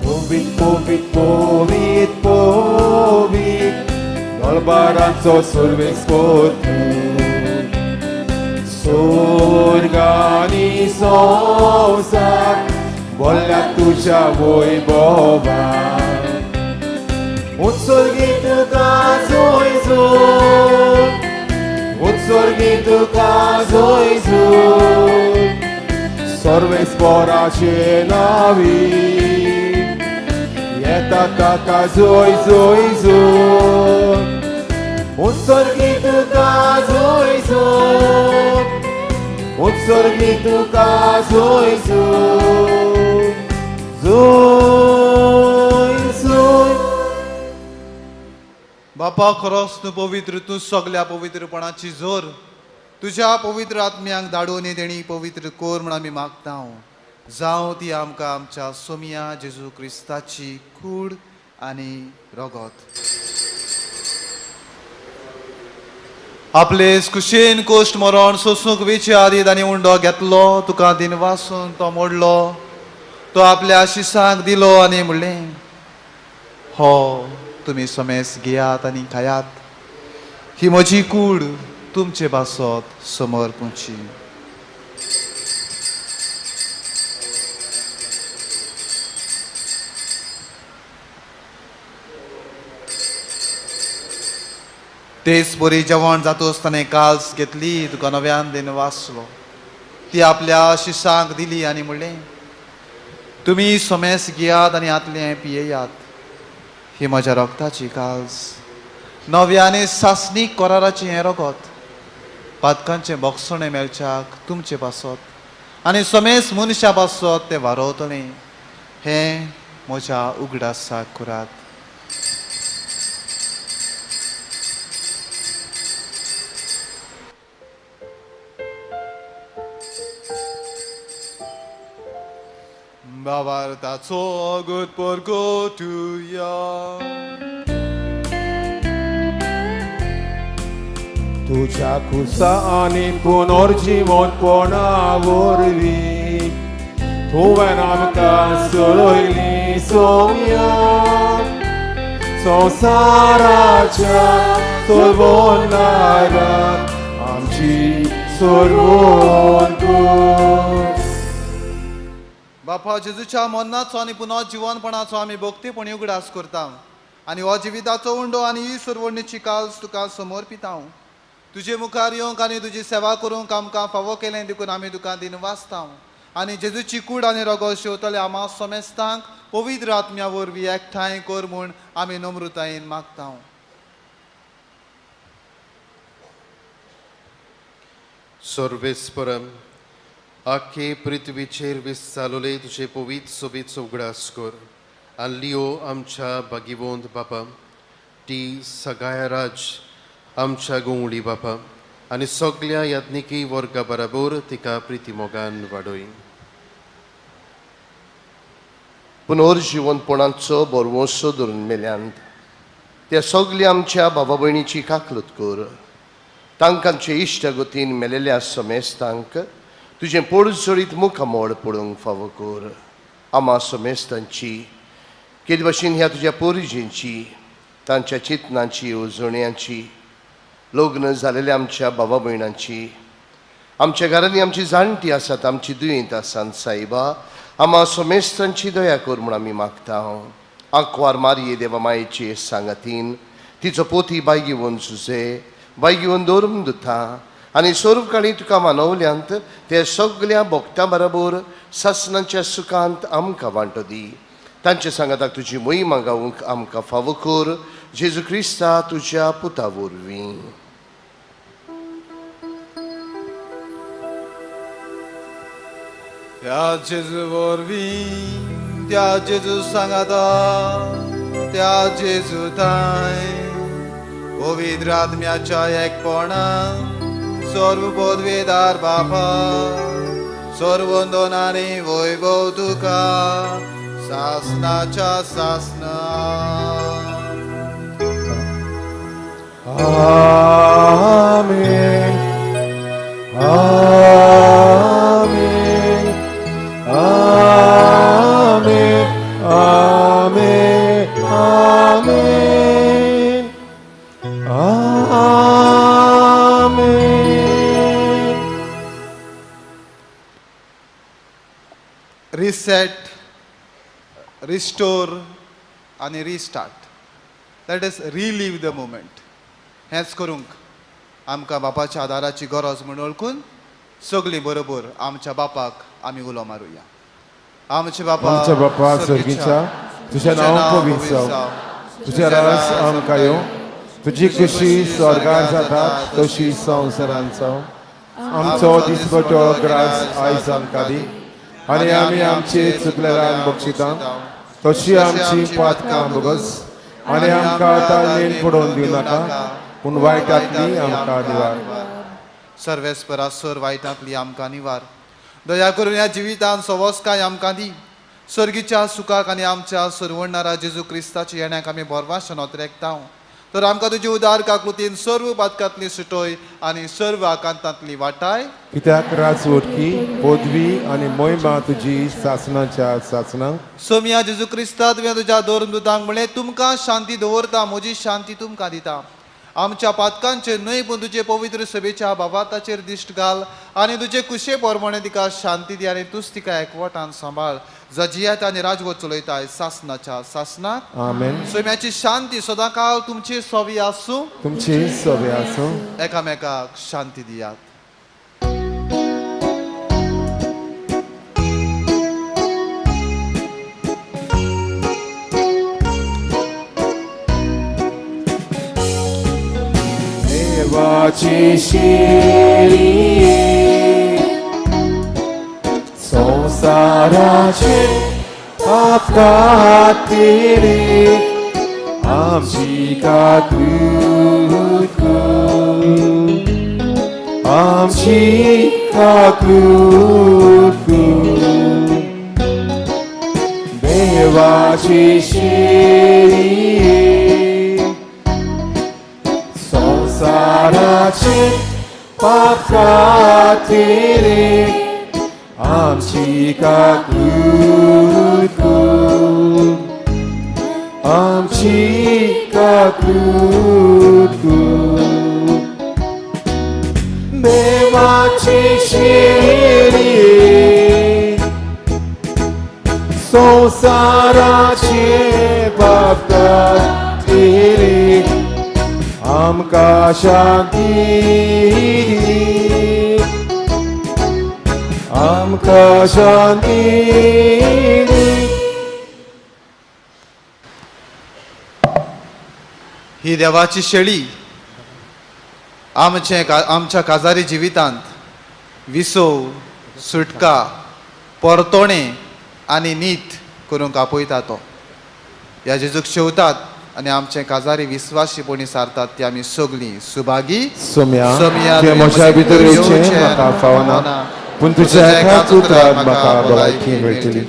पवीत पवीत पवीत पवीत दलबारांचो सर्वेस्पोर स्वर्ग आनी संवसार बोल्ल्या तुज्या वैभवान. उत्सर्गी तुका जोय जोय, उत्सर्गी तुका जोय जोय, सर्वेस्पोराचे नावी येता ताका जोय जोय जोय. उत्सर्गी तुका जोय जोय, उत्सर्गी तुका जोय जोय, जोय जोय. बापा खरोच तूं पवित्र, तूं सगल्या पवित्रपणाची जोर. तुज्या पवित्र आत्म्यांक धाडून देणी पवित्र कोर म्हण आमी मागता. जावं ती आमकां आमच्या सोमिया जेजू क्रिस्ताची कूड आनी रगत. आपले कुशेन कोश्ट मरण सोसूंक वेचे आदी तांणी उंडो घेतलो, तुका दिनवासून तो मोडलो, तो आपल्या शिसांक दिलो आनी म्हणलें, हो तुमी समेस घेयात आनी खायात, ही म्हजी कूड तुमचे पासत समर्पूची. तेच बरी जेवण जातोच ताणें काल्स घेतली, तुका नव्यान दिन वाचलो, ती आपल्या शिसांक दिली आनी म्हणलें, तुमी समेस घेयात आनी हातलें पियेयात, ही म्हज्या रगताची काल्स, नव्या आनी सासणीक कराराचें हें रगत, पातकांचें बोगसणें मेळच्याक तुमचे पासत आनी समेस मनशा पासत तें वारवतलें, हें म्हज्या उगडासाक करात. बाबार्थाचो गुद परगटुया. तुज्या कुसा आनी पुनर्जिवंतपणा वरवीं तुवें आमकां सोडयली सोम्या, संवसाराच्या सोडवणाराक आमची सोडवण कर. बापा जेजूच्या मरणाचो आनी पुनः जिवनपणाचो आमी भक्तीपणी उगडास करता आनी हो जिविताचो उंडो आनी ही सुरवणीची काल्स तुका समर्पिता. तुजे मुखार येवंक आनी तुजी सेवा करूंक आमकां फावो केलें देखून आमी तुका दिनवासता आनी जेजूची कूड आनी रगत शेवतले आमा समेस्तांक पवित्र आत्म्या वरवीं एकठांय कर म्हूण आमी नम्रतायेन मागता. सर्वेस्परम आखे पृथ्वीचेर विस्तारले तुजे पवित्र सोबीत उगडास कर आनी लियो आमच्या भागिवंत बापा, ती सगाया राज आमच्या गोंवळी बापा आनी सगल्या याज्ञिकी वर्गा बराबर तिका प्रितीमोगान वाडय. पुनर्जिवनपणाचो बरवंसो धरून मेल्यांत त्या सगल्या आमच्या बाबा भयणीची काकलत कर, तांकांचे इश्टागतीन मेलेल्या समेस्तांक तुजें पोडजोडीत मुखामोळ पळोवंक फावो कर. आमा समेस्तांची केद भाशेन ह्या तुज्या पोरजींची, तांच्या चिंतनाची, येवजण्यांची, लग्न जालेल्या आमच्या बाबा भयणांची, आमच्या घरांनी आमची जाणटी आसात, आमची दुयेंत आसात सायबा, आमा समेस्तांची दया कर म्हूण आमी मागता. आंकवार मारये देवा मायेचे सांगातीन तिचो पोती बाय घेवन सुजे बाय घेवन दवरून दुता आनी सर्वकाळी तुका मानवल्यांत ते सगल्या भक्तां बरोबर सासणाच्या सुखांत आमकां वांटो दी. तांचे सांगाताक तुजी मोहिमा गावंक आमकां फावो कर, जेजू क्रिस्ता तुज्या पुता वरवीं. त्या जेजू वरवीं, त्या जेजू सांगाता, त्या जेजू ताय पवित्र आत्म्याच्या एकपणान सर्व पदवेदार बापा, सर्वंदनानी वैभव तुका सासनाच्या सासना. आमेन, आमेन, आमेन, आमेन, आमेन, आमेन. रिसेट, रिस्टोर आनी restart, that is relive the moment. हेंच करूंक आमकां बापाच्या आदाराची गरज म्हूण वळखून सगळीं बरोबर आमच्या बापाक आमी उलो मारुया. आमचे बापा, आमच्या बापा सर्गीच्या, तुझें नांव पवित्र जावं, तुझें राज आमकां येवं, तुजी खुशी स्वर्गार जाता तशी संवसारांत जावं. आमचो दिसपटो ग्रास आयज आमकां दी आनी आमी आमचे चुकलेरान बक्षिता तशी आमची पातकां भोगस आनी आमकां ताळमेळ पडोवन दिवं नाका पूण वायटांतली आमकां निवार. सर्वेस्परा सर वायटांतली आमकां निवार. दया करून ह्या जिवितान सवस्काय आमकां दी. सर्गीच्या सुखाक आनी आमच्या सरवणणारा जेजू क्रिस्ताच्या येण्याक आमी भरवाशन ओतरेकता. तर आमकां तुजी उदार काकृतीन सर्व पातकांतली सुटोय आनी सर्व आकांतांतली वाटाय. कित्याक राजवटकी पदवी आनी मोहिमा तुजी सासणाच्या सासणां. सोमिया जेजू क्रिस्ता तुवें तुज्या धर्मदूतांक म्हणलें तुमकां शांती दवरता म्हजी शांती तुमकां दिता. आमच्या पातकांचेर न्हय पूण तुजे पवित्र सभेच्या बाबाताचेर दिश्ट घाल आनी तुजे कुशे प्रमाणे तिका शांती दी आनी तूच तिका एकवटान सांबाळ. जजियात आनी राजवट चलयताय सासनाच्या सासनाक. आमेन. सोम्याची शांती सदांकाळ तुमची सवी आसूं. तुमची सवी आसूं. एकामेकाक शांती दियात. देवाची शिरी संवसाराचे पाप कातली आमची काकूत कर, आमची काकूत कर. देवाची शिरी संवसाराचे पाप कातली आमची काकूत कर, आमची काकूत कर. देवाची शिरी संवसाराचे पाप कातली आमकां शांती दी, आमकां शांती दी. ही देवाची शेळी आमचे आमच्या काजारी जिवितांत विसव, सुटका, परतोणे आनी नीत करूंक आपयता तो. ह्या जेजूक शेवतात आनी आमचे काजारी विस्वासीपणी सारतात ती आमी सगळीं सुभागी. सोम्या तुवें म्हज्या भितर येवचें म्हाका फावना पूण तुज्या एकाच उतरान म्हाका भलायकी मेळटली.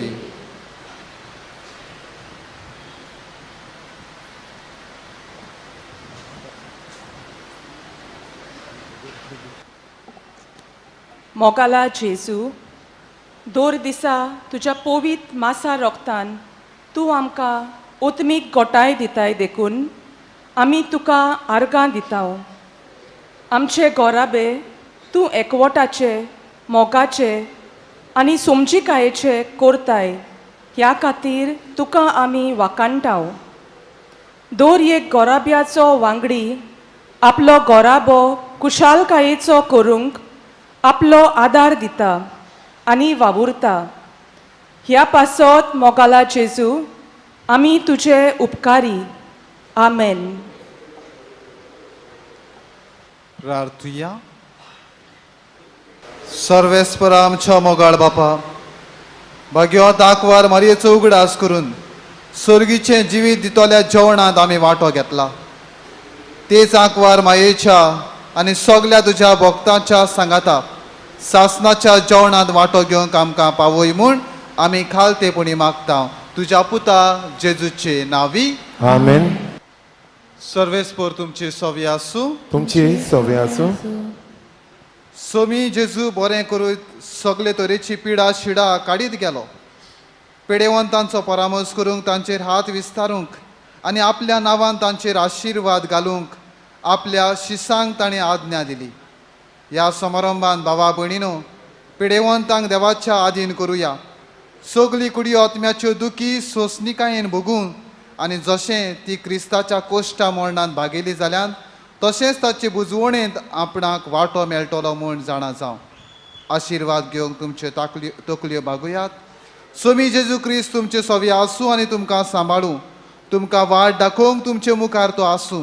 मोगाला जेजू, दोर दिसा तुज्या पवित्र मासा रोगतान तूं आमकां ओतमीक गोटाय दिताय देखून आमी तुका आर्गां दिताव. आमचे गोराबे तूं एकवटाचे, मोगाचे आनी समजिकायेचे कोरताय ह्या खातीर तुका आमी वाखाणटाव. दर एक गोराब्याचो वांगडी आपलो गोराबो कुशालकायेचो करूंक आपलो आदार दिता आनी वावुरता. ह्या पासत मोगाला जेजू आमी तुजे उपकारी. आमेन. प्रार्थुया. सर्वेस्परा आमच्या मोगाळ बापा, भाग्यवंत आंकवार मारयेचो उगडास करून सर्गीचें जिवीत दितल्या जेवणांत आमी वांटो घेतला. तेच आंकवार मायेच्या आनी सगल्या तुज्या भक्तांच्या सांगाता सासनाच्या जेवणांत वांटो घेवंक आमकां पावय म्हूण आमी खालतेपणी मागता तुज्या पुता जेजूचे नांवी. आमेन. सर्वेस्पर तुमची सवी आसूं. तुमची सवी आसूं. सोमी जेजू बरें करूत सगळे तरेची पिडा शिडा काडीत गेलो. पेडेवंतांचो परामर्श करूंक, तांचेर हात विस्तारूंक आनी आपल्या नांवान तांचेर आशिर्वाद घालूंक आपल्या शिसांक ताणें आज्ञा दिली. ह्या समारंभान भावा भयणीनो पिडेवंतांक देवाच्या आदीन करुया. सगली कुडी आत्म्याच्यो दुखी सोंसणिकायेन भोगून आनी जशें ती क्रिस्ताच्या कोश्टा मरणांत भागयली जाल्यान तशेंच ताचे बुजवणेंत आपणाक वांटो मेळटलो म्हूण जाणा जावं. आशिर्वाद घेवंक तुमच्यो तकल्यो बागुयात. सोमी जेजू क्रिस्त तुमचे सवी आसूं आनी तुमकां सांबाळूं. तुमकां वाट दाखोवंक तुमचे मुखार तो आसूं.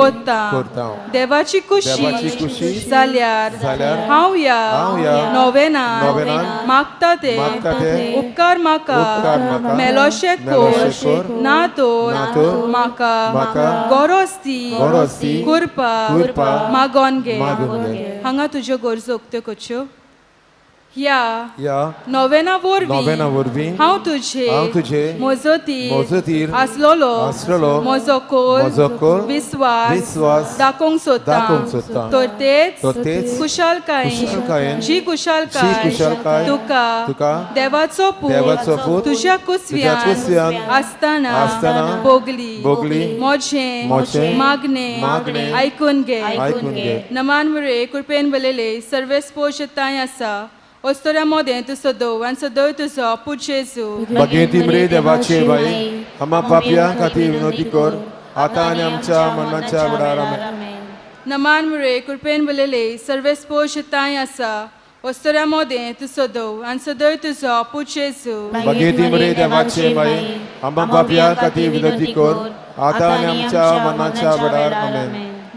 करता देवाची कुशी जाल्यार हांव ह्या नोवेनान मागता ते उपकार म्हाका मेलोशे कर ना तर म्हाका गरज ती कृपा मागोन घे. हांगा तुज्यो गरजो उक्त्यो करच्यो. ह्या नोवेना वरवीं हांव तुजे मजतीर आसलेलो म्हजो कोल विस्वास दाखोवंक सोदता तर तेच खुशालकायेन जी खुशालकाय तुका देवाचो पूत तुज्या कुसव्यान आसतना भोगली म्हजें मागणें आयकून घे. नमान मुरे कृपेन बलयले सर्वेस्पोज तांय आसा ओस्तोऱ्या मोदें तूं सदोव आनी सदोय तुजो पूत जेजू. भगेती मरे देवाचे बाई आम्हा पापयां खातीर विनवती कर आतां आनी आमच्या मरणाच्या वेळार. आमेन. नमान मुरे कृपेन बलयले सर्वेस्पोज तांय आसा ओस्तोऱ्या मोदें तूं सदोव आनी सदोय तुजो पूत जेजू. भगेती मरे देवाचे बाई आम्हा पापयां खातीर विनवती कर आतां आनी आमच्या मरणाच्या वेळार. आमेन.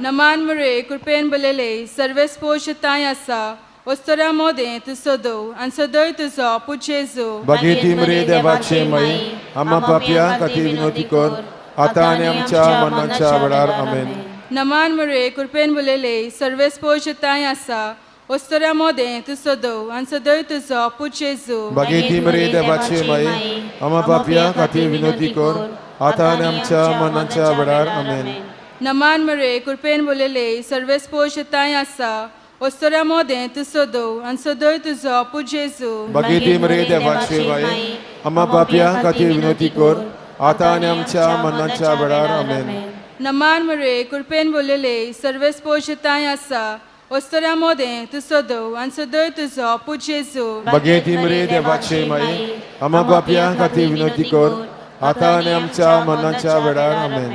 नमान मुरे कृपेन बलयले सर्वेस्पोज तांय आसा ओस्तोऱ्या मोदें तूं सदोव आनी सदोय तुजो पूत जेजू. भगेती मरे देवाचे माई आम्हा पापयां खातीर विनवती कर आतां आनी आमच्या मरणाच्या वेळार. आमेन. नमान मुरे कृपेन बलयले सर्वेस्पोज तांय आसा ओस्तोऱ्या मोदें तूं सदोव आनी सदोय तुजो पूत जेजू. भगेती मरे देवाचे माई आम्हा पापयां खातीर विनवती कर आतां आनी आमच्या मरणाच्या वेळार. आमेन. नमान मुरे कृपेन बलयले सर्वेस्पोज तांय आसा ओस्तोऱ्या मोदें तूं सदोव आनी सदोय तुजो पूत जेजू. भगेती मरे देवाचे बाई आम्हा पापयां खातीर विनवती कर आतां आनी आमच्या मरणाच्या वेळार. आमेन. नमान मुरे कृपेन बलयले सर्वेस्पोज तांय आसा ओस्तोऱ्या मोदें तूं सदोव आनी सदोय तुजो पूत जेजू. भगेती मरे देवाचे माई आम्हा पापयां खातीर विनवती कर आतां आनी आमच्या मरणाच्या वेळार. आमेन.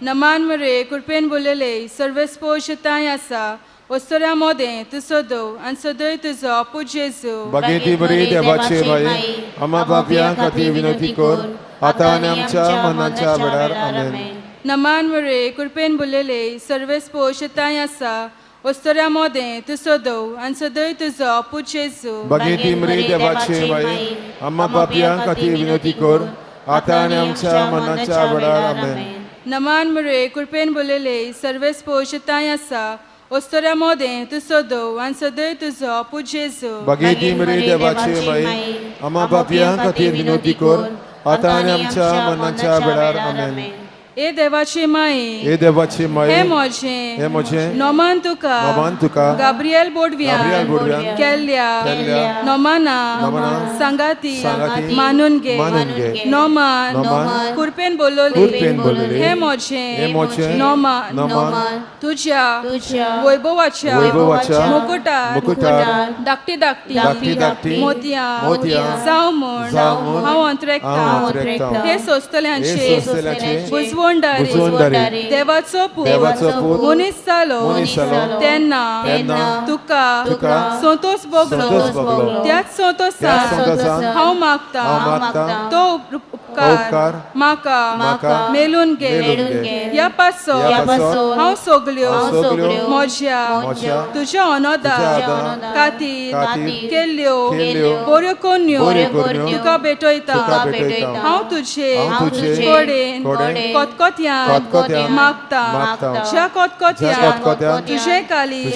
नमान मुरे कृपेन बलयले सर्वेस्पोज तांय आसा ओस्तोऱ्या मोदें तूं सदोव आनी सदोय तुजो पूत जेजू. भगेती मरे देवाचे बाई आम्हा पापयां खातीर विनवती कर आतां आनी आमच्या मरणाच्या वेळार. आमेन. नमान मुरे कृपेन बलयले सर्वेस्पोज तांय आसा ओस्तोऱ्या मोदें तूं सदोव आनी सदोय तुजो पूत जेजू. भगेती मरे देवाचे बाई आम्हा पापयां खातीर विनवती कर आतां आनी आमच्या मरणाच्या वेळार. आमेन. नमान मुरे कृपेन बलयले सर्वेस्पोज तांय आसा ओस्तोऱ्या मोदें तूं सदव आनी सदय तुजो पूत जेजू बागी दी मरे देवाचे माई आमा पापयां खातीर विनोती कर आतां आनी आमच्या मरणाच्या वेळार आमेन. ए देवाची माई हे देवाची माई हे म्हजें हे म्हजें नोमान तुका नोमान तुका गाब्रियल बोडव्यान केल्ल्या नोमाना सांगाती मानून घे नोमान कुरपेन बोलवले हे म्हजें नोमान तुझ्या वैभवाच्या मुकुटार धाकटी धाकटी मोतयां जावं म्हूण हांव अंतरेकतां. हे सोंसतल्यांचे बुजवणदारी देवाचो पूत मनीस जालो तेन्ना तुका संतोष भोगलो त्याच संतोषान हांव मागता तो उपकार म्हाका मेळून घे. ह्या पासत हांव सगल्यो म्हज्या तुज्या अनोदा खातीर केल्ल्यो बऱ्यो करण्यो तुका भेटयता. हांव तुजे कडेन कोतकोत्यान मागता ज्या कोतकोत्यान तुजें काळीज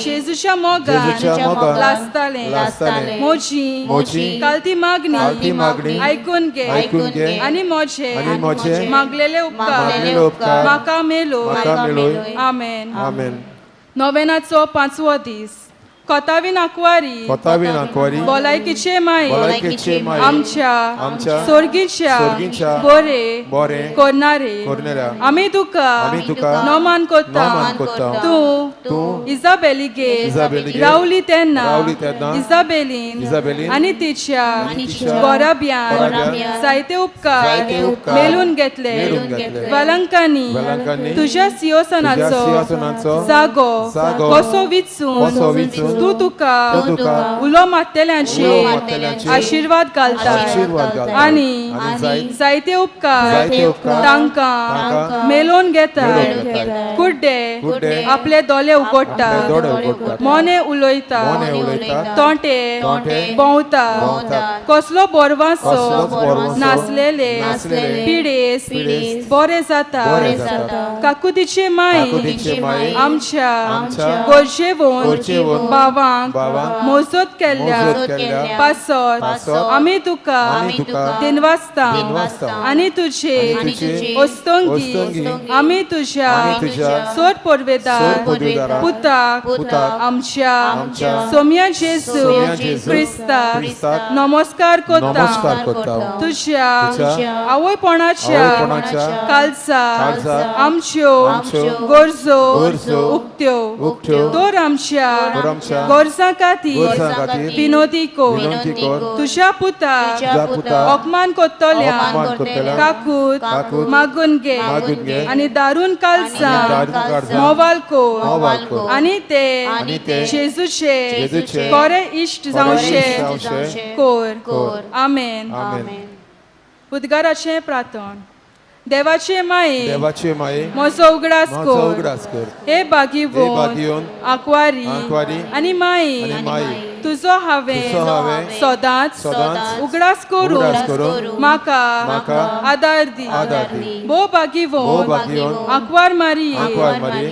जेजूच्या मोगान लासतालें म्हजी कालती मागणी आयकून घे आनी म्हजे मागलेले उपकार म्हाका मेळूं. आमेन. नोवेनाचो 5वो दीस. कोतावीन आंकवारी भलायकीचे माई आमच्या सोर्गीच्या बरे करणारे आमी तुका नोमान कोत्ता. तूं इजाबेलीगेर रावली तेन्ना इजाबेलीन आनी तिच्या गोराब्यान जायते उपकार मेळून घेतले. वेलंकांनी तुज्या सिंहासनाचो जागो कसो विचून तूं तुका उलो मारतल्यांचे आशिर्वाद घालता आनी जायते उपकार तांकां मेळोवन घेता. कुड्डे आपले दोळे उगडटा, मोने उलयता, तोंटे भोंवता, कसलो बोरवांसो नासलेले पिडेस्त बरे जाता. काकुतीचे माई आमच्या गरजेवन बाबांक मोजत केल्ल्या पासत आमी तुका दिनवासता आनी तुजे ओस्तंगी आमी तुज्या सोड पोरवेदार पुताक आमच्या सोम्या जेजू क्रिस्ताक नमस्कार कोत्ता. तुज्या आवयपणाच्या काळजाक आमच्यो गरजो उक्त्यो तर आमच्या गरजां खातीर विनोदी कर. तुज्या पुताक अपमान करतल्या काकूत मागून घे आनी दारून काळजां मोवाल कर आनी ते जेजूचे खरे इश्ट जावचे कर. आमेन. उद्गाराचें प्रार्थन. देवाचे माये म्हजो उगडास कर हे बागीवन आंकवारी आनी माये तुजो हांवें सदांच उगडास करून म्हाका आदार दी. भोव बागीवन आंकवार मारये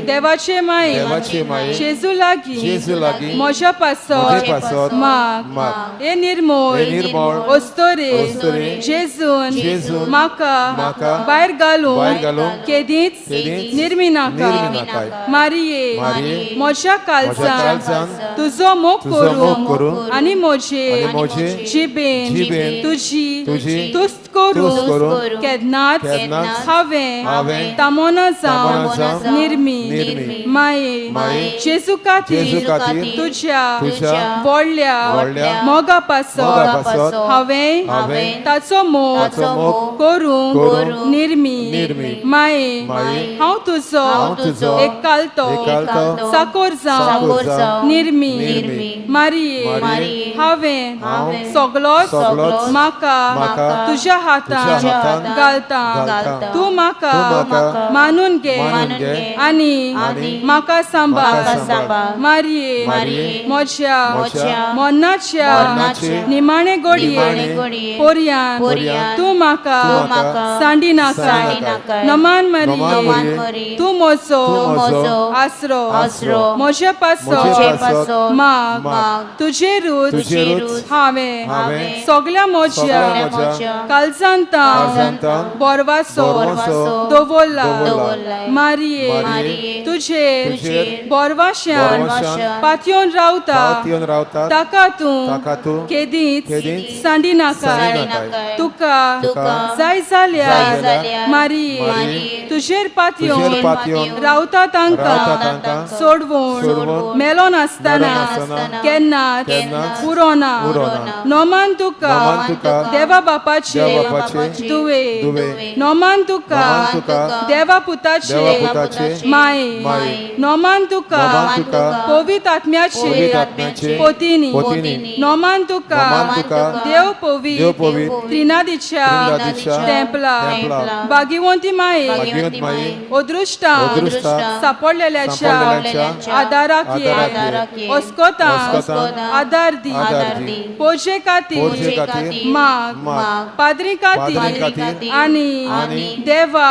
देवाचे माये जेजू लागीं म्हज्या पासत माग. हे निर्मळ ओस्तोरे जेजून म्हाका भायर घालून केदींच निर्मी नाका. मारये म्हज्या काळजान तुजो मोग करूं आनी म्हजे जिबेन तुजी तुस्त करूं केन्नाच हांवें तामोना जावन निर्मी. माये जेजू खातीर तुज्या व्हडल्या मोगा पासत हांवें ताचो मोग करूंक निर्मी. माये हांव तुजो एकालतो साकोर जावन निर्मी. मारये मारिये हांवें सगलोच म्हाका तुज्या हातान घालता तूं म्हाका मानून घे आनी म्हाका सांबाळ मारिये म्हज्या मरणाच्या निमाणे घडये पोरयान तूं म्हाका सांडी नाका नमान मारिये तूं म्हजो आसरो म्हजे पासत माग तुजेरूच हांवें सगल्या म्हज्या काळजांतान बोरवासो दवरला मारिये तुजेर बोरवाश्यान पातयेवन रावता ताका तूं केदींच सांडी नाका तुका जाय जाल्यार मारिये तुजेर पातयेवन रावता तांकां सोडवून मेलो नासतना केन्नाच पुरो ना नोमान तुका देवा बापाचे दुवे नोमान तुका देवा पुताचे माये नोमान तुका पवित्र आत्म्याचे पोतीनी नोमान तुका देव पवित्र त्रिनादीच्या तेंपला भाग्यवंती माये अदृश्टान सापडलेल्याच्या आदाराक ये ओस्कोतान आदार दी पोजे खातीर माग पाद्री खातीर आनी देवा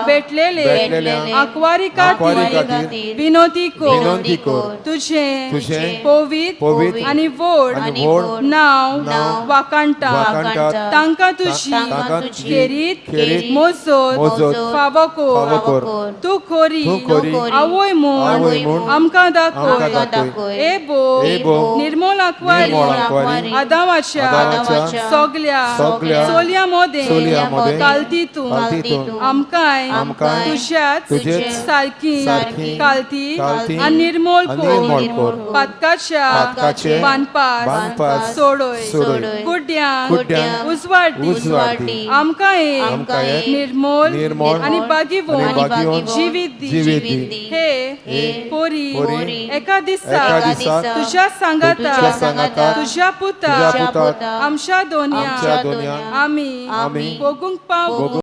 भेटलेले आंकवारी खातीर विनोती कोर तुजें पवित्र आनी व्हड नांव वाखाणटा तांकां तुजी खेरीत मोजत फावो कोर तूं खोरी आवय म्हूण आमकां दाखय ए बो निर्मोल आंकवारी आदामाच्या सगल्या चलयां मदें कालती तूं आमकांय तुज्याच सारकी कालती आनी निर्मोल कोर पातकाच्या बांदपास सोडय कुड्ड्यांक उजवाड दी आमकां एक निर्मोल आनी भाग्यवंत जिवीत दी हे पोरी एका दिसा तुज्या सांगाता तुज्या पुता आमच्या दोनया आमी भोगूंक पावूं.